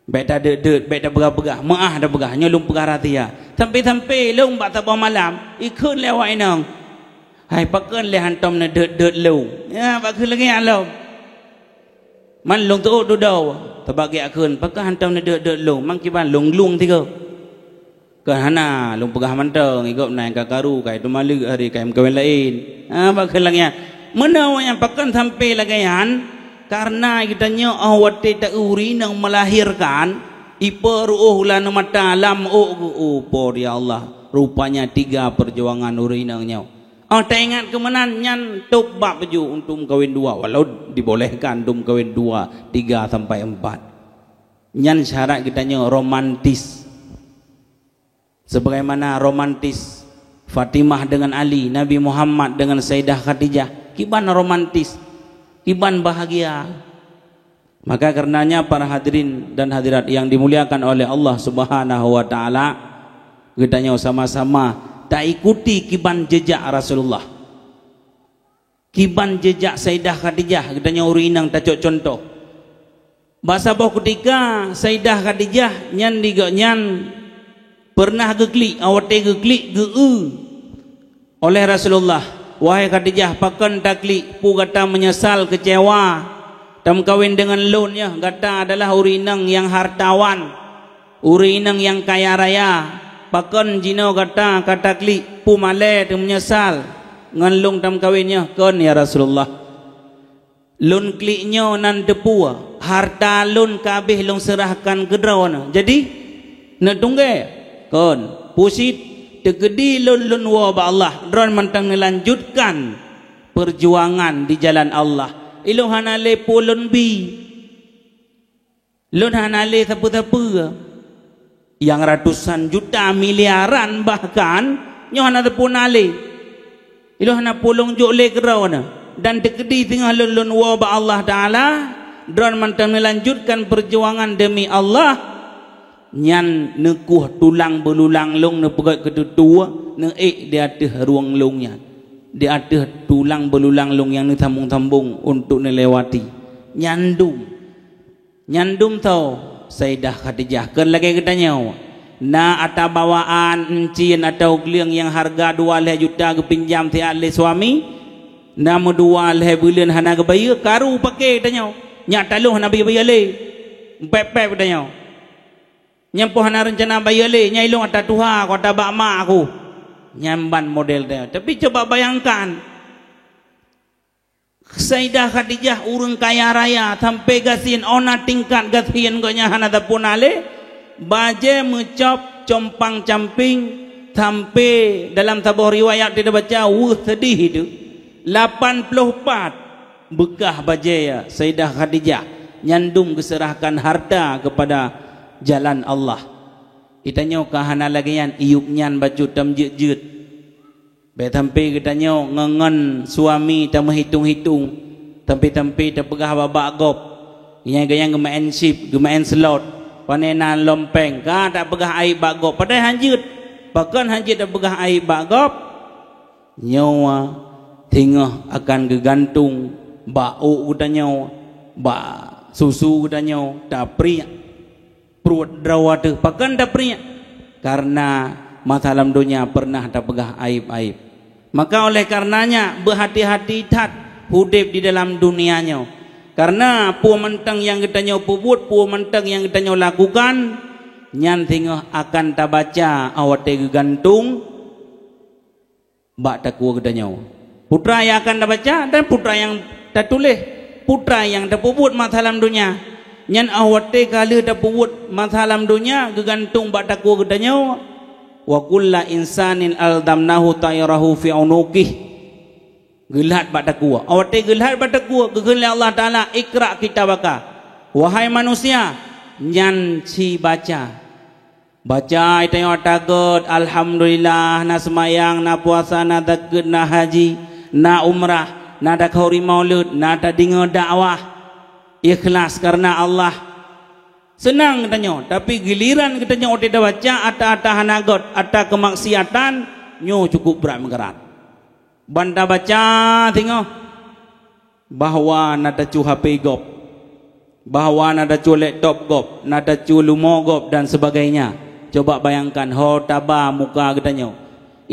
Bèk tadeut-deut, bèk tapeugah-peugah, meu'ah tapeugah, nyoe lôn peugah rahsia. Sampai-sampai lôn bak saboh malam, ikheun lé awak inong, "Hai, pakon lé hantom neudeut-deut lôn?" Ya, bak kheun lagèe nyan lom. Man lôn teuôt dudoe, teubak geukheun, "Pakon hantom neudeut-deut lôn?" Man kiban lôn glung tiga. Keu hana lôn peugah mantong, i gob na nyang ka karu, ka i teumaleuek hari, ka i meukawen laén. Ha, bak kheun lagèe nyan. Meunoe nyang pakon sampai lagée nyan, kareuna geutanyoe óh watée ta-eu ureuëng inong meulahirkan, ipe ruôh lam mata lam ôk geuh, "Oh, Po ya Allah, rupanya tiga perjuangan ureuëng inong nyoe." Óh taingat keu meunan, nyan top bab ju untuk meukawen dua, walau dibolehkan untuk meukawen dua, tiga sampai empat. Nyan syarat geutanyoe romantis. Sebagaimana romantis Fatimah dengan Ali, Nabi Muhammad dengan Saidah Khadijah, kiban romantis, kiban bahagia. Maka karenanya, para hadirin dan hadirat yang dimuliakan oleh Allah Subhanahu wa Taala, geutanyoe sama-sama taikuti kiban jejak Rasulullah. Kiban jejak Saidah Khadijah, geutanyoe ureuëng inong tacok cuntoh. Bak saboh keutika, Saidah Khadijah nyan di gobnyan peureunah geuklik, watée geuklik geu-eu oleh Rasulullah, "Wahai Khadijah, pakon taklik? Peue gata meunyeusal keucewa tameukawen deungon lôn nyoe? Gata adalah ureuëng inong nyang hartawan, ureuëng inong nyang kaya raya. Pakon jinoe gata ka taklik? Peue malée teumeunyeusal ngon lôn tameukawen nyoe?" "Kon, ya Rasulullah. Lôn klik nyoe nan teupeue, harta lôn ka habéh lôn seurahkan keu droeneuh. Jadi, neutunggée?" "Kon." "Peue cit?" "Teukeudi lôn, lôn woe bak Allah, droeneuh mantong neulanjutkan peujuangan di jalan Allah. Ilôn hana lé peue lôn bi. Lôn hana lé sapeue-sapeue. Nyang ratusan juta, miliaran bahkan, nyoe hana sapeue na lé. Ilôn hana peue lôn jok lé keu droeneuh. Dan teukeudi singoh lôn, lôn woe bak Allah Taala, droeneuh mantong neulanjutkan peujuangan deumi Allah." Nyan neukueh tulang beululang lôn, neupeugét keu tutue, neuék di ateueh rueng lôn nyan. Di ateueh tulang beululang lôn nyang neusambong-sambong untuk neulewati. Nyan dum. Nyan dum tho, Saidah Khadijah, kon lagée geutanyoe. Na ata bawaan, euncien atawa gleueng nyang hareuga dua lhée juta geupinjam siat lé suami, na meudua lhée buleuen hana geubayeue, karu paké geutanyoe. Nyak taloh na bayeue-bayeue lé. Pép-pép geutanyoe. Nyang poh hana reuncana bayeue lé, nyan ilôn ata tuha, ku ata bak mak aku. Nyan ban model geutanyoe. Tapi coba bayangkan, Saidah Khadijah ureuëng kaya raya sampai gasien, óh na tingkat gasien gobnyan hana sapeue na lé, bajée meucôb compang-camping, sampai dalam saboh riwayat teubaca weueh seudeh itu, lapan ploh pat beukah bajée Saidah Khadijah nyan dum geuseurahkan harta keupada jalan Allah. Geutanyoe ka hana lagée nyan, iyup nyan bacut tameujeuet-jeuet. Bék sampai geutanyoe ngon, ngon suami tameuhitong-hitong, sampai-sampai tapeugah bak, bak gob, nyang geunyang geumeu'en chip, geumeu'en slot, pane na lom péng, ka tapeugah aib bak gob, padahai hanjeuet. Pakon hanjeuet tapeugah aib bak gob? Nyoe singoh akan geugantung bak ôk geutanyoe, bak susu geutanyoe, tapriek pruet droe teuh. Pakon tapriek? Kareuna masa lam donya peureunah tapeugah aib-aib. Maka oleh kareunanya, beuhati-hati that udeb di dalam dunia nyoe. Kareuna peue mantong nyang geutanyoe peubuet, peue mantong nyang geutanyoe lakukan, nyan singoh akan tabaca watée geugantung bak takue geutanyoe. Peue treuk nyang akan tabaca dan peue treuk nyang tatuléh, peue treuk nyang tapeubuet masa lam donya. Nyan óh watée ka lheueh tapeubuet masa lam donya geugantung bak takue geutanyoe, "Wa kulla insanin alzamnahu ta'irahu fi unuqih." Geulhat bak takue. Óh watée geulhat bak takue, geukheun lé Allah Taala, "Iqra kitabaka." Wahai manusia, nyan ci baca. Baca geutanyoe ata göt, alhamdulillah, na seumayang, na puasa, na zakeuet, na haji, na umrah, na takhauri maulud, na tadeungoe dakwah. Ikhlas kareuna Allah. Seunang geutanyoe, tapi giliran geutanyoe watée tabaca ata-ata hana göt, ata keumaksiatan, nyoe cukup brat meugeurat. Ban tabaca singoh bahwa na tacue H P gob, bahwa na tacue laptop gob, na tacue leumo gob dan sebagainya. Coba bayangkan, ho taba muka geutanyoe.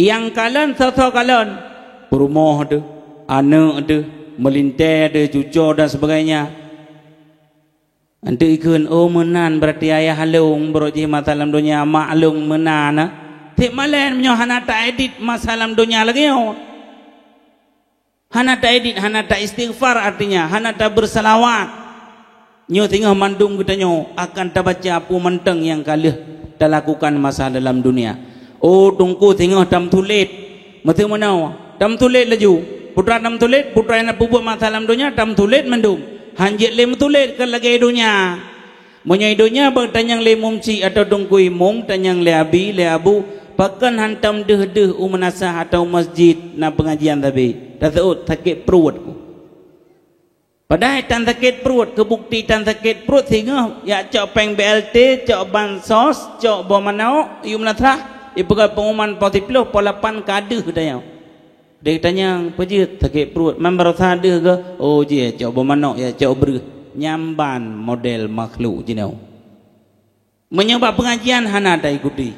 Nyang kalon soe-soe kalon, peurumoh teuh, aneuëk teuh, meulintée teuh, cucoe dan sebagainya. Eunteuk ikheun, "Oh, meunan, berarti ayah lôn brok jih masa lam donya, mak lôn meunan." Tieb malée meunyoe hana taedit masa lam donya lagée nyoe. Hana taedit, hana taistighfar, artinya hana tabeurseulaweuet. Nyoe singoh mandum geutanyoe akan tabaca peue mantong nyang ka lheueh talakukan masa dalam dunia. Oh, teungku singoh tameutulet. Meuteumeunoe, tameutulet laju. Putra tameutulet, putra nyang na peubuet masa lam donya tameutulet mandum. Han jeuet lé meutulet keu lagée donya. Meunyoe donya bak tanyong lé mumci atawa teungku imum, tanyong lé abi, lé abu, pakon hantom deuh-deuh u meunasah atawa masjid na peungajian sabe. Taseuôt sakét pruet. Padahai tan sakét pruet, keu bukeuti tan sakét pruet singoh jak cok péng B L T, cok bansos, cok boh manok, yue meunasah, ipeugah pengumuman poh siplôh, poh lapan ka deuh tanyoe. Deh tanyong, peue jeuet sakét pruet? Man barosa deuh geuh? Oh, jih cok boh manok, ya cok breuh. Nyan ban model makhluk jinoe. Meunyoe bak peungajian hana taikuti.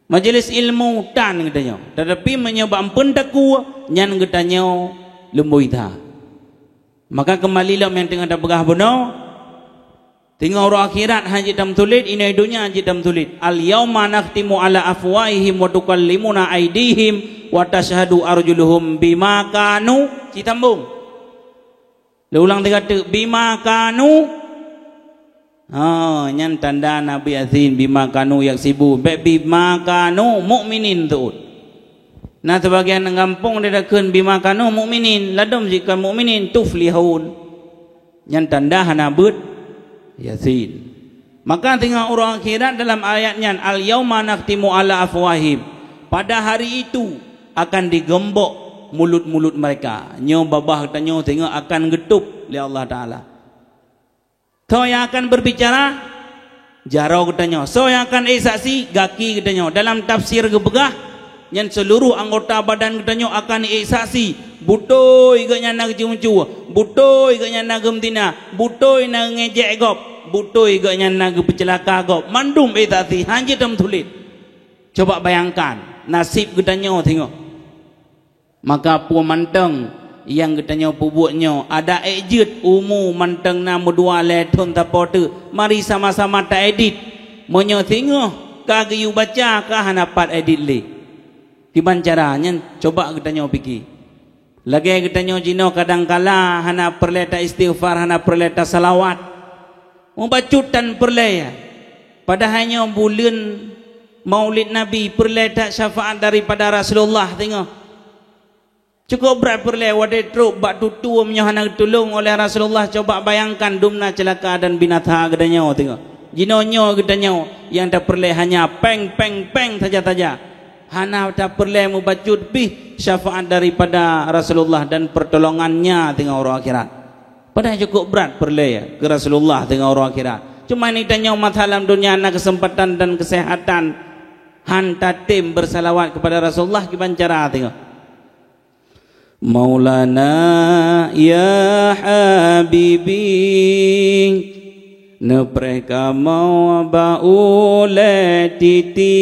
Majelis ilmu tan geutanyoe. Tetapi meunyoe bak ampeuen takue, nyan geutanyoe lumboi that. Maka keumbali lom nyang teungoh tapeugah bunoe, teungoh uroe akhirat hana jeuet tameutulet, inoe donya jeuet tameutulet. "Al-yauma nakhtimu ala afwahihim wa tukallimuna aidihim wa tasyhadu arjuluhum bima kanu." Cit sambong. Lôn ulang tiga teuk, "Bima kanu." Ha, nyan tanda Nabi Yasin, "Bima kanu yaksibun." Bék "Bima kanu mu'minin" teuôt. Na sibagian gampông dikheun "Bima kanu mu'minin", ladôm jih kon mu'minin, "tuflihun." Nyan tanda hana beuet Yasin. Maka teungoh uroe akhirat dalam ayat nyan, "Al-yauma nakhtimu ala afwahim." Pada hari itu akan digeumbok mulut-mulut mereka. Nyoe babah geutanyoe teungoh akan geutôb lé Allah Taala. Soe nyang akan berbicara? Jaroe geutanyoe. Soe nyang akan ék saksi? Gaki geutanyoe. Dalam tafsir geupeugah, nyan seuluruh anggota badan geutanyoe akan ék saksi. Beutôi geuh nyan na geuceumeucue, beutôi geuh nyan na geumeutina, beutôi na geungejek gob, beutôi geuh nyan na geupeuceulaka gob. Mandum ék saksi, hana jeuet tameutulet. Coba bayangkan naseb geutanyoe singoh. Maka peue mantong nyang geutanyoe peubuet nyoe, adak ék jeuet umu mantong na meudua lhée thon sapo teuk, mari sama-sama taedit. Meunyoe singoh ka geuyue baca ka hana pat edit lé. Kiban cara nyan, coba geutanyoe pike. Lagée geutanyoe jinoe kadang kala hana peureulée ta-istighfar, hana peureulée tasalawat. Mubacut tan peureulée. Padahai nyoe buleuen Maulid Nabi, peureulée that syafaat daripada Rasulullah singoh. Cukup brat peureulée watée trok bak tutue meunyoe hana geutulông oleh Rasulullah, coba bayangkan dumna ceulaka dan binasa geutanyoe teungoh. Jinoe nyoe geutanyoe nyang tapeureulée hanya péng, péng, péng saja-saja. Hana tapeureulée mubacut pih syafaat daripada Rasulullah dan pertolongan-Nya teungoh uroe akhirat. Padahai cukup brat peureulée keu Rasulullah teungoh uroe akhirat. Cuma geutanyoe masa lam donya na keuseumpatan dan keuseuhatan, han tatem beusalawat keupada Rasulullah kiban cara teungoh. Maulana ya habibi, neupreh kamoe bak ulée titi.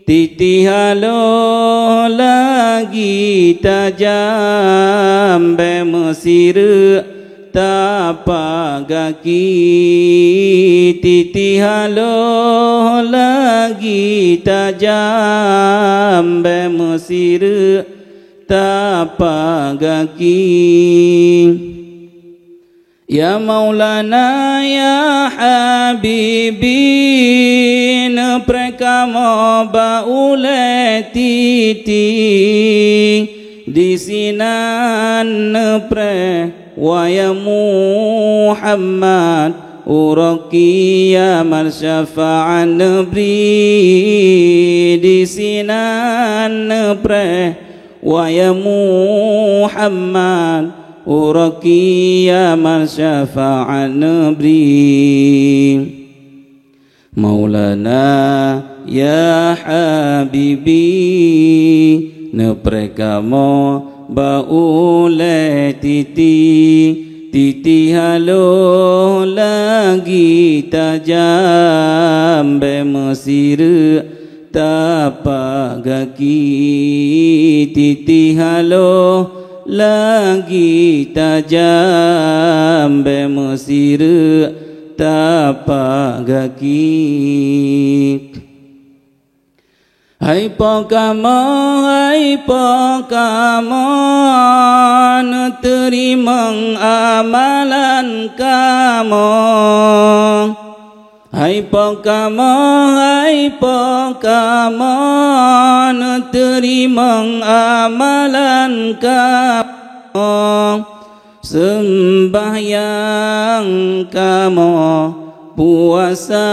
Titi haloh lagi tajam, bék meusireuk tapak gaki. Titi haloh lagi tajam, bék meusireuk tapak gaki. Ya Maulana ya Habibi, neupreh kamoe bak ulée titi. Disinan neupreh wahai Muhammad, uroe kiamat syafaat neubri. Disinan neupreh wahai Muhammad, uroe kiamat syafaat neubri. Maulana ya Habibi, neupreh kamoe bak ulée titi. Titi haloh lagi tajam, bék meusireuk tapak gaki. Titi haloh lagi tajam, bék meusireuk tapak gaki. Hai po kamoe, hai po kamoe, neuteurimong amalan kamoe. Hai po kamoe, hai po kamoe, neuteurimong amalan kamoe. Seumbahyang kamoe, puasa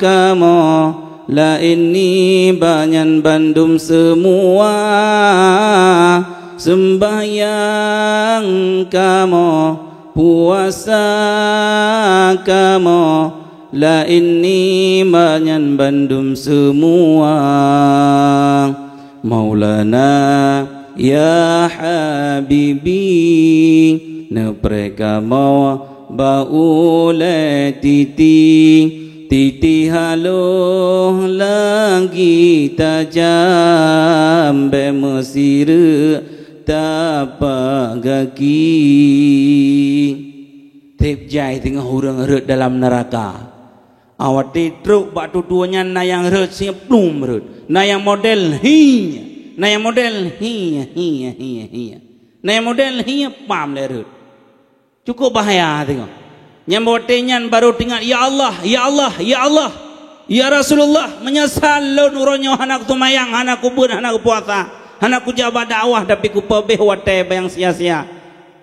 kamoe, laén nibak nyan bandum seumua. Seumbahyang kamoe, puasa kamoe, laén nibak nyan bandum seumua. Maulana ya habibi, neupreh kamoe bak ulée titi, titi haloh lagi tajam, bék meusireuk tapak gaki. Seb jai teungoh ureuëng rhot dalam neuraka. Awai trok bak tutoe nyan na nyang rhot siplum rhot, na nyang model hi, na nyang model hi, hi, hi, hi. Na nyang model hi pam lé rhot. Cukup bahaya teungoh. Nyang watée nyan barô teuingat, "Ya Allah, ya Allah, ya Allah, ya Rasulullah, meunyeusal lôn uroe nyoe hana kuseumayang, hana kubeuet, hana kupuasa, hana kujak bak dakwah, tapi kupeubeh watée nyang sia-sia."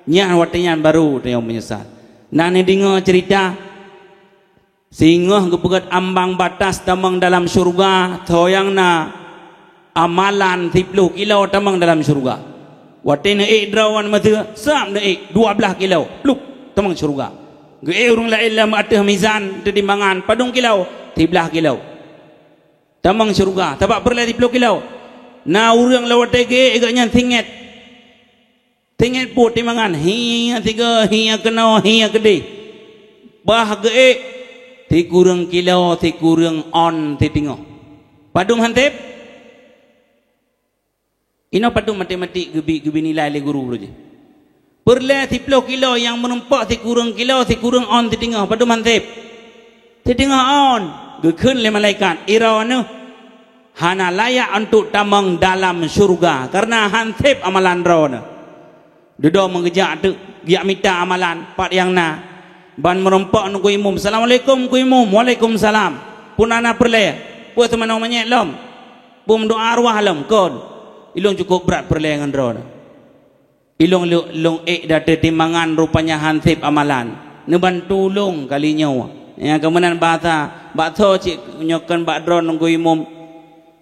Nyan watée nyan barô tanyoe meunyeusal. Na neudeungoe ceurita, singoh geupeugét ambang batas tamong dalam syeuruga, tho nyang na amalan siplôh kilo tamong dalam syeuruga. Watée neuék droe ngon meuseu, sab neuék dua blaih kilo, plup, tamong syeuruga. Geuék ureuëng laén lam ateueh mizan teutimbangan, padum kilo, siblaih kilo. Tamong syeuruga, sabab peureulée siplôh kilo. Na ureuëng lawat teuék geuék gobnyan singet. Singet peutimbangan, hi nyang sigoe, hi nyang keunoe, hi nyang keudeh. Bah geuék, sikureueng kilo, sikureueng ôn, siteungoh. Padum han seb? Inoe padum matematik geubi, geubi nilai lé guru uroe jih. Peureulée siplôh kilo nyang meurumpok sikureueng kilo, sikureueng ôn siteungoh, padum han seb? Siteungoh ôn. Geukheun lé malaikat, "Droeneuh hana layak untuk tamong dalam syeuruga, kareuna han seb amalan droeneuh." Dudoe meugeujak teuk, geujak mita amalan, pat nyang na. Ban meurumpok ngon Teungku Imum, "Assalamualaikum, Teungku Imum." "Waalaikumsalam." "Peue na peureulée?" "Peue teumanoe manyét lom?" "Peue meudoa arwah lom?" "Kon." "Ilôn cukup brat peureulée ngon droeneuh." Ilôn lôn ék date timbangan, rupanya han seb amalan. Neubantu lôn kali nyoe. Nyang keu meunan bahasa, bak soe cit nyoe kon bak droe Teungku Imum.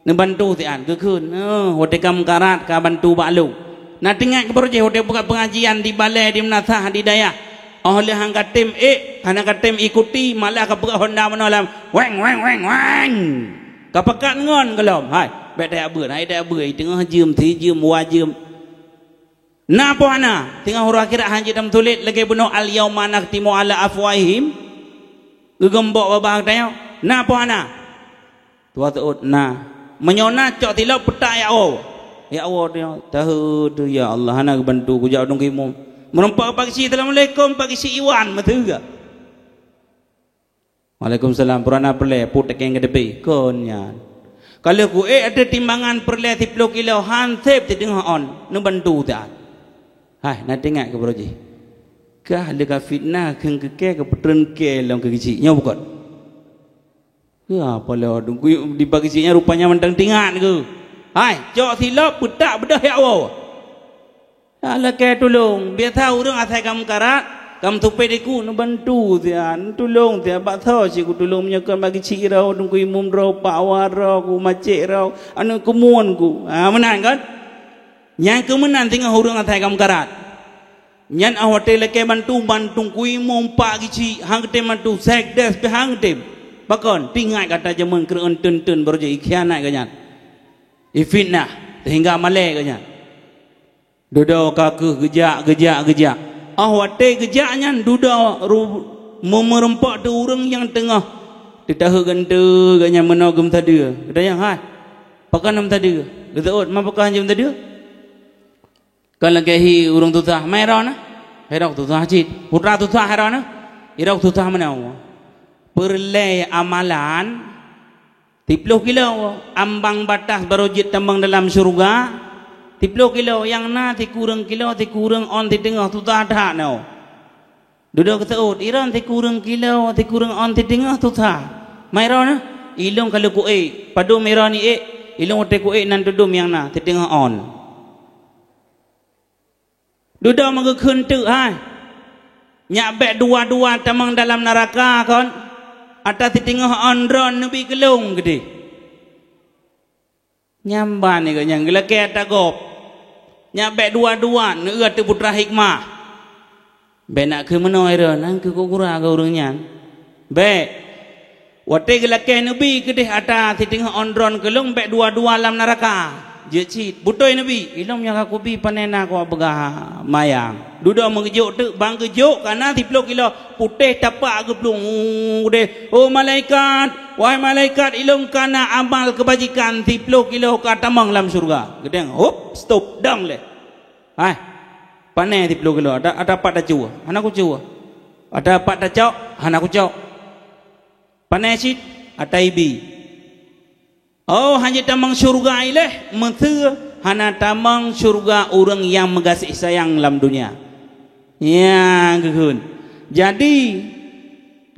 Neubantu siat, geukheun, "Heuh, watée ka meukarat ka bantu bak lôn." Na teuingat keu baroe jih watée buka pengajian di balée, di meunasah, di dayah. Óh lheueh han ka tem ék, hana ka tem ikuti, malah ka peugah honda meunoe lam, "Weng, weng, weng, weng." Ka pakat ngon gohlom, "Hai, bék tajak beuet, hai tajak beuet, teungoh jeuem, si jeuem, dua jeuem." Na po hana? Teungoh uroe akhirat han jeuet tameusulet lagée bunoe, "Al-yauma nakhtimu ala afwahihim." Geugeumbok babah geutanyoe. Na po hana? Tuha seuôt, na. Meunyoe na, cok silop peutak jak woe. Jak woe tanyoe. Tahu tu, "Ya Allah, hana geubantu ku jak dong kimum." Meurumpok Pak Geuchik, "Assalamualaikum, Pak Geuchik Iwan," meuteugah. "Waalaikumsalam, purana peureulée, put tekeng keuteupé." Kon nyan. Ka lheueh ku ék ateueh timbangan peureulée siplôh kilo, han seb siteungoh ôn, neubantu that. Hai, na teuingat keu baroe jih. Kah lé ka fitnah kheun keu kée, keupeutreun kée lom keu Geuchik. Nyoe bukon? Ya, pala di Pak Geuchik nyan rupanya mantong teuingat keu. Hai, cok silop, peutak beudôh jak woe. Nyan lakée tulông. Biasa ureuëng asai ka meukarat, ka meutupée diku, neubantu siat, neutulông siat, bak soe cit kutulông, meunyoe kon Pak Geuchik droe, Teungku Imum droe, Pak Wa droe, ku Macék droe, aneuk keumuen ku. Ha, meunan kan? Nyang keu meunan teungoh ureuëng asai ka meukarat. Nyan óh watée lakée bantu, ban Teungku Imum, Pak Geuchik, han geutem bantu, sekdes pih han geutem. Pakon, teuingat gata jameun kreueh teun-teun baroe jih ikhianat geuh nyan. Ifitnah, sehingga malée geuh nyan. Dudoe ka keuh geujak, geujak, geujak. Óh watée geujak nyan dudoe ru-, meumeurumpok teu ureuëng nyang teungoh teutaheuek ganteue geuh nyan meunoe geumeusadeue. Geutanyong, "Hai, pakon na meusadeue?" Geuseuôt, "Ma pakon han jeuet meusadeue?" Kon lagée hi ureuëng susah, "Ma droeneuh?" "Hai droe susah cit." "Putra susah hai droeneuh?" "Hai droe susah meunoe." Peureulée amalan Siploh kilo ambang batas barô jeuet tamong dalam syeuruga. Siploh kilo nyang na sikureueng kilo, sikureueng ôn siteungoh, susah that nyoe. Dudoe geuseuôt, iron sikureueng kilo, sikureueng ôn siteungoh, susah. Mai droeneuh, ilôn ka lheueh kuék, padum iron iék, ilôn watée kuék nan teudum nyang na siteungoh ôn. Dudoe meugeukheun teuk hai. Nyak bék dua-dua tamong dalam naraka kon. Ata siteungoh ôn droen neubi keu lôn keudeh. Nyan ban nyoe geuh nyang geulakée ata gob. Nyak bék dua-dua neueu ateueh putra hikmah. Bék nak keu meunoe droen, nan keu gura keu ureuëng nyan. Bék. Watée geulakée neubi keudeh ata siteungoh ôn droen keu lôn bék dua-dua lam naraka. Jeuet cit, beutôi neubi, ilôn nyang ka kubi panena kupeugah mayang. Dudoe meugeujok teuk, ban geujok kana siploh kilo putéh tapak geuplueng deh. Oh malaikat, wahai malaikat, ilôn kana amal keubajikan siploh kilo ka tamong lam syeuruga. Geudeng, hop, stop, dong leh. Hai, pane siploh kilo, ada, ada pat tacue, hana kucue. Ada pat tacok, hana kucok. Pane cit, ata ibi. Oh, hana tamong syeuruga ileh, meuseu hana tamong syeuruga ureuëng nyang meugaséh sayang lam dunia. Nyang geukheun. Jadi,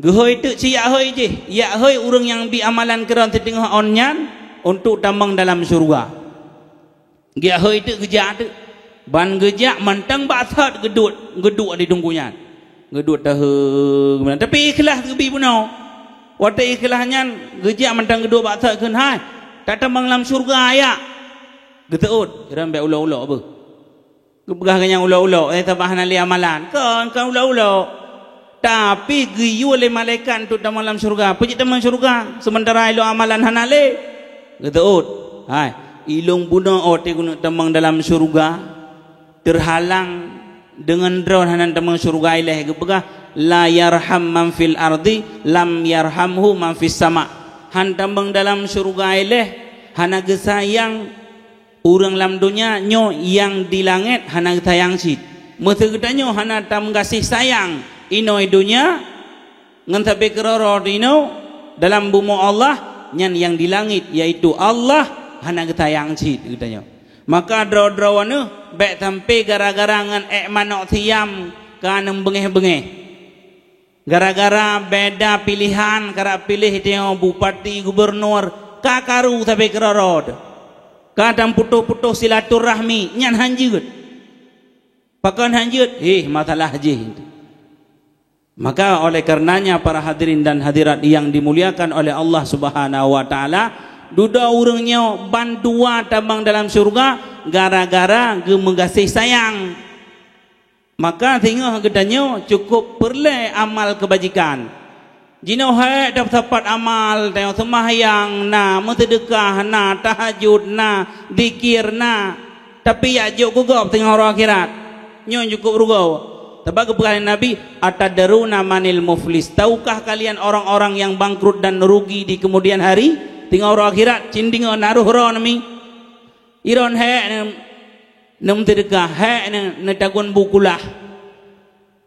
geuhôi teuk cit yak hôi jih, yak hôi ureuëng nyang bi amalan keudroe siteungoh ôn nyan untuk tamong dalam syeuruga. Geujak hôi teuk geujak teuk. Ban geujak mantong bak sot geuduek, geuduek di teungku nyan. Geuduek taheu meunan. Tapi ikhlas geubi bunoe. Watée ikhlas nyan geujak mantong geuduek bak sot kheun hai. Tatamong lam syeuruga yak. Geuseuôt, iron bék ulok-ulok beuh. Geupeugah geuh nyang ulok-ulok, eh, sabab hana lé amalan. Kon, kon ulok-ulok. Tapi geuyue lé malaikat untuk tamong lam syeuruga. Peue jeuet tamong syeuruga, seumeuntara ilôn amalan hana lé? Geuseuôt. Hai, ilôn bunoe oh teuh keuneuk tamong dalam syeuruga, teurhalang deungon droen hana tamong syeuruga ileh. Geupeugah, "La yarham man fil ardi, lam yarhamhu man fis sama." Han tamong dalam syeuruga ileh, hana geusayang ureuëng lam donya nyoe nyang di langét hana geusayang cit. Meuseu geutanyoe hana tameugaséh sayang inoe donya ngon sabe keuroro inoe dalam bumoe Allah, nyan nyang di langét, yaitu Allah, hana geusayang cit geutanyoe. Maka droe-droe neuh bék sampai gara-gara ngon ék manok siam ka neubeungéh-beungéh. Gara-gara beda pilihan, karap piléh tanyoe bupati, gubunur, ka karu sabe keuroro. Ka taputoh-putoh silaturahmi, nyan han jeuet. Pakon han jeuet? Heh, masalah jih. Maka oleh karenanya para hadirin dan hadirat yang dimuliakan oleh Allah Subhanahu wa taala, dudoe ureuëng nyoe bandua tamong dalam syeuruga gara-gara geumeugaséh sayang. Maka singoh geutanyoe cukup peureulée amal keubajikan. Jinoe hék that sapat amal, tanyoe seumahyang na, meuseudeukah na, tahajud na, zikir na, tapi jak jok keu gob teungoh uroe akhirat. Nyoe cukup rugoe. Sabab geupeugah lé Nabi, "Atadruna manil muflis?" Tahukah kalian orang-orang yang bangkrut dan rugi di kemudian hari? Teungoh uroe akhirat, cit deungoe na roh droe nami. Iron hék neu-, neumeuseudeukah, hék neu-, neutagun bu kulah.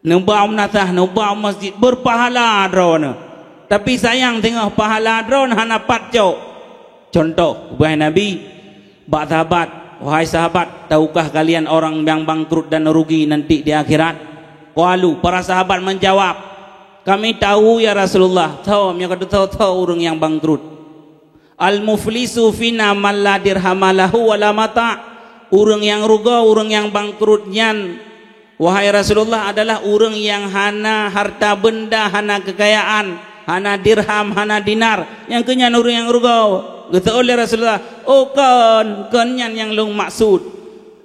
Neuba u meunasah, neuba u masjid, beurpahala droeneuh. Tapi sayang teungoh pahala droeneuh hana pat cok. Cuntoh, geupeugah Nabi bak sahabat, "Wahai sahabat, tahukah kalian orang yang bangkrut dan rugi nanti di akhirat?" Qalu, para sahabat menjawab, "Kami tahu ya Rasulullah." "Tho, meunyoe ka tho, tho ureuëng nyang bangkrut." "Al-muflisu fina man la dirhama lahu wa la mata'." Ureuëng nyang rugoe, ureuëng nyang bangkrut nyan, wahai Rasulullah, adalah ureuëng nyang hana harta benda, hana keukayaan, hana dirham, hana dinar. Nyang keu nyan ureuëng nyang rugoe. Geuseuôt lé Rasulullah, "Oh kon, kon nyan nyang lôn maksud."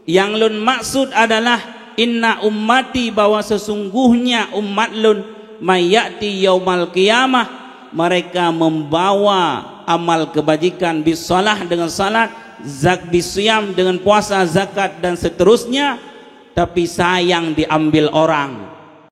Yang lôn maksud adalah, "Inna ummati," bahwa sesungguhnya umat lôn, "mayati yaumal qiyamah," mereka membawa amal kebajikan, bisalah dengan salat, zak-, bisiyam dengan puasa, zakat, dan seterusnya, tapi sayang diambil orang.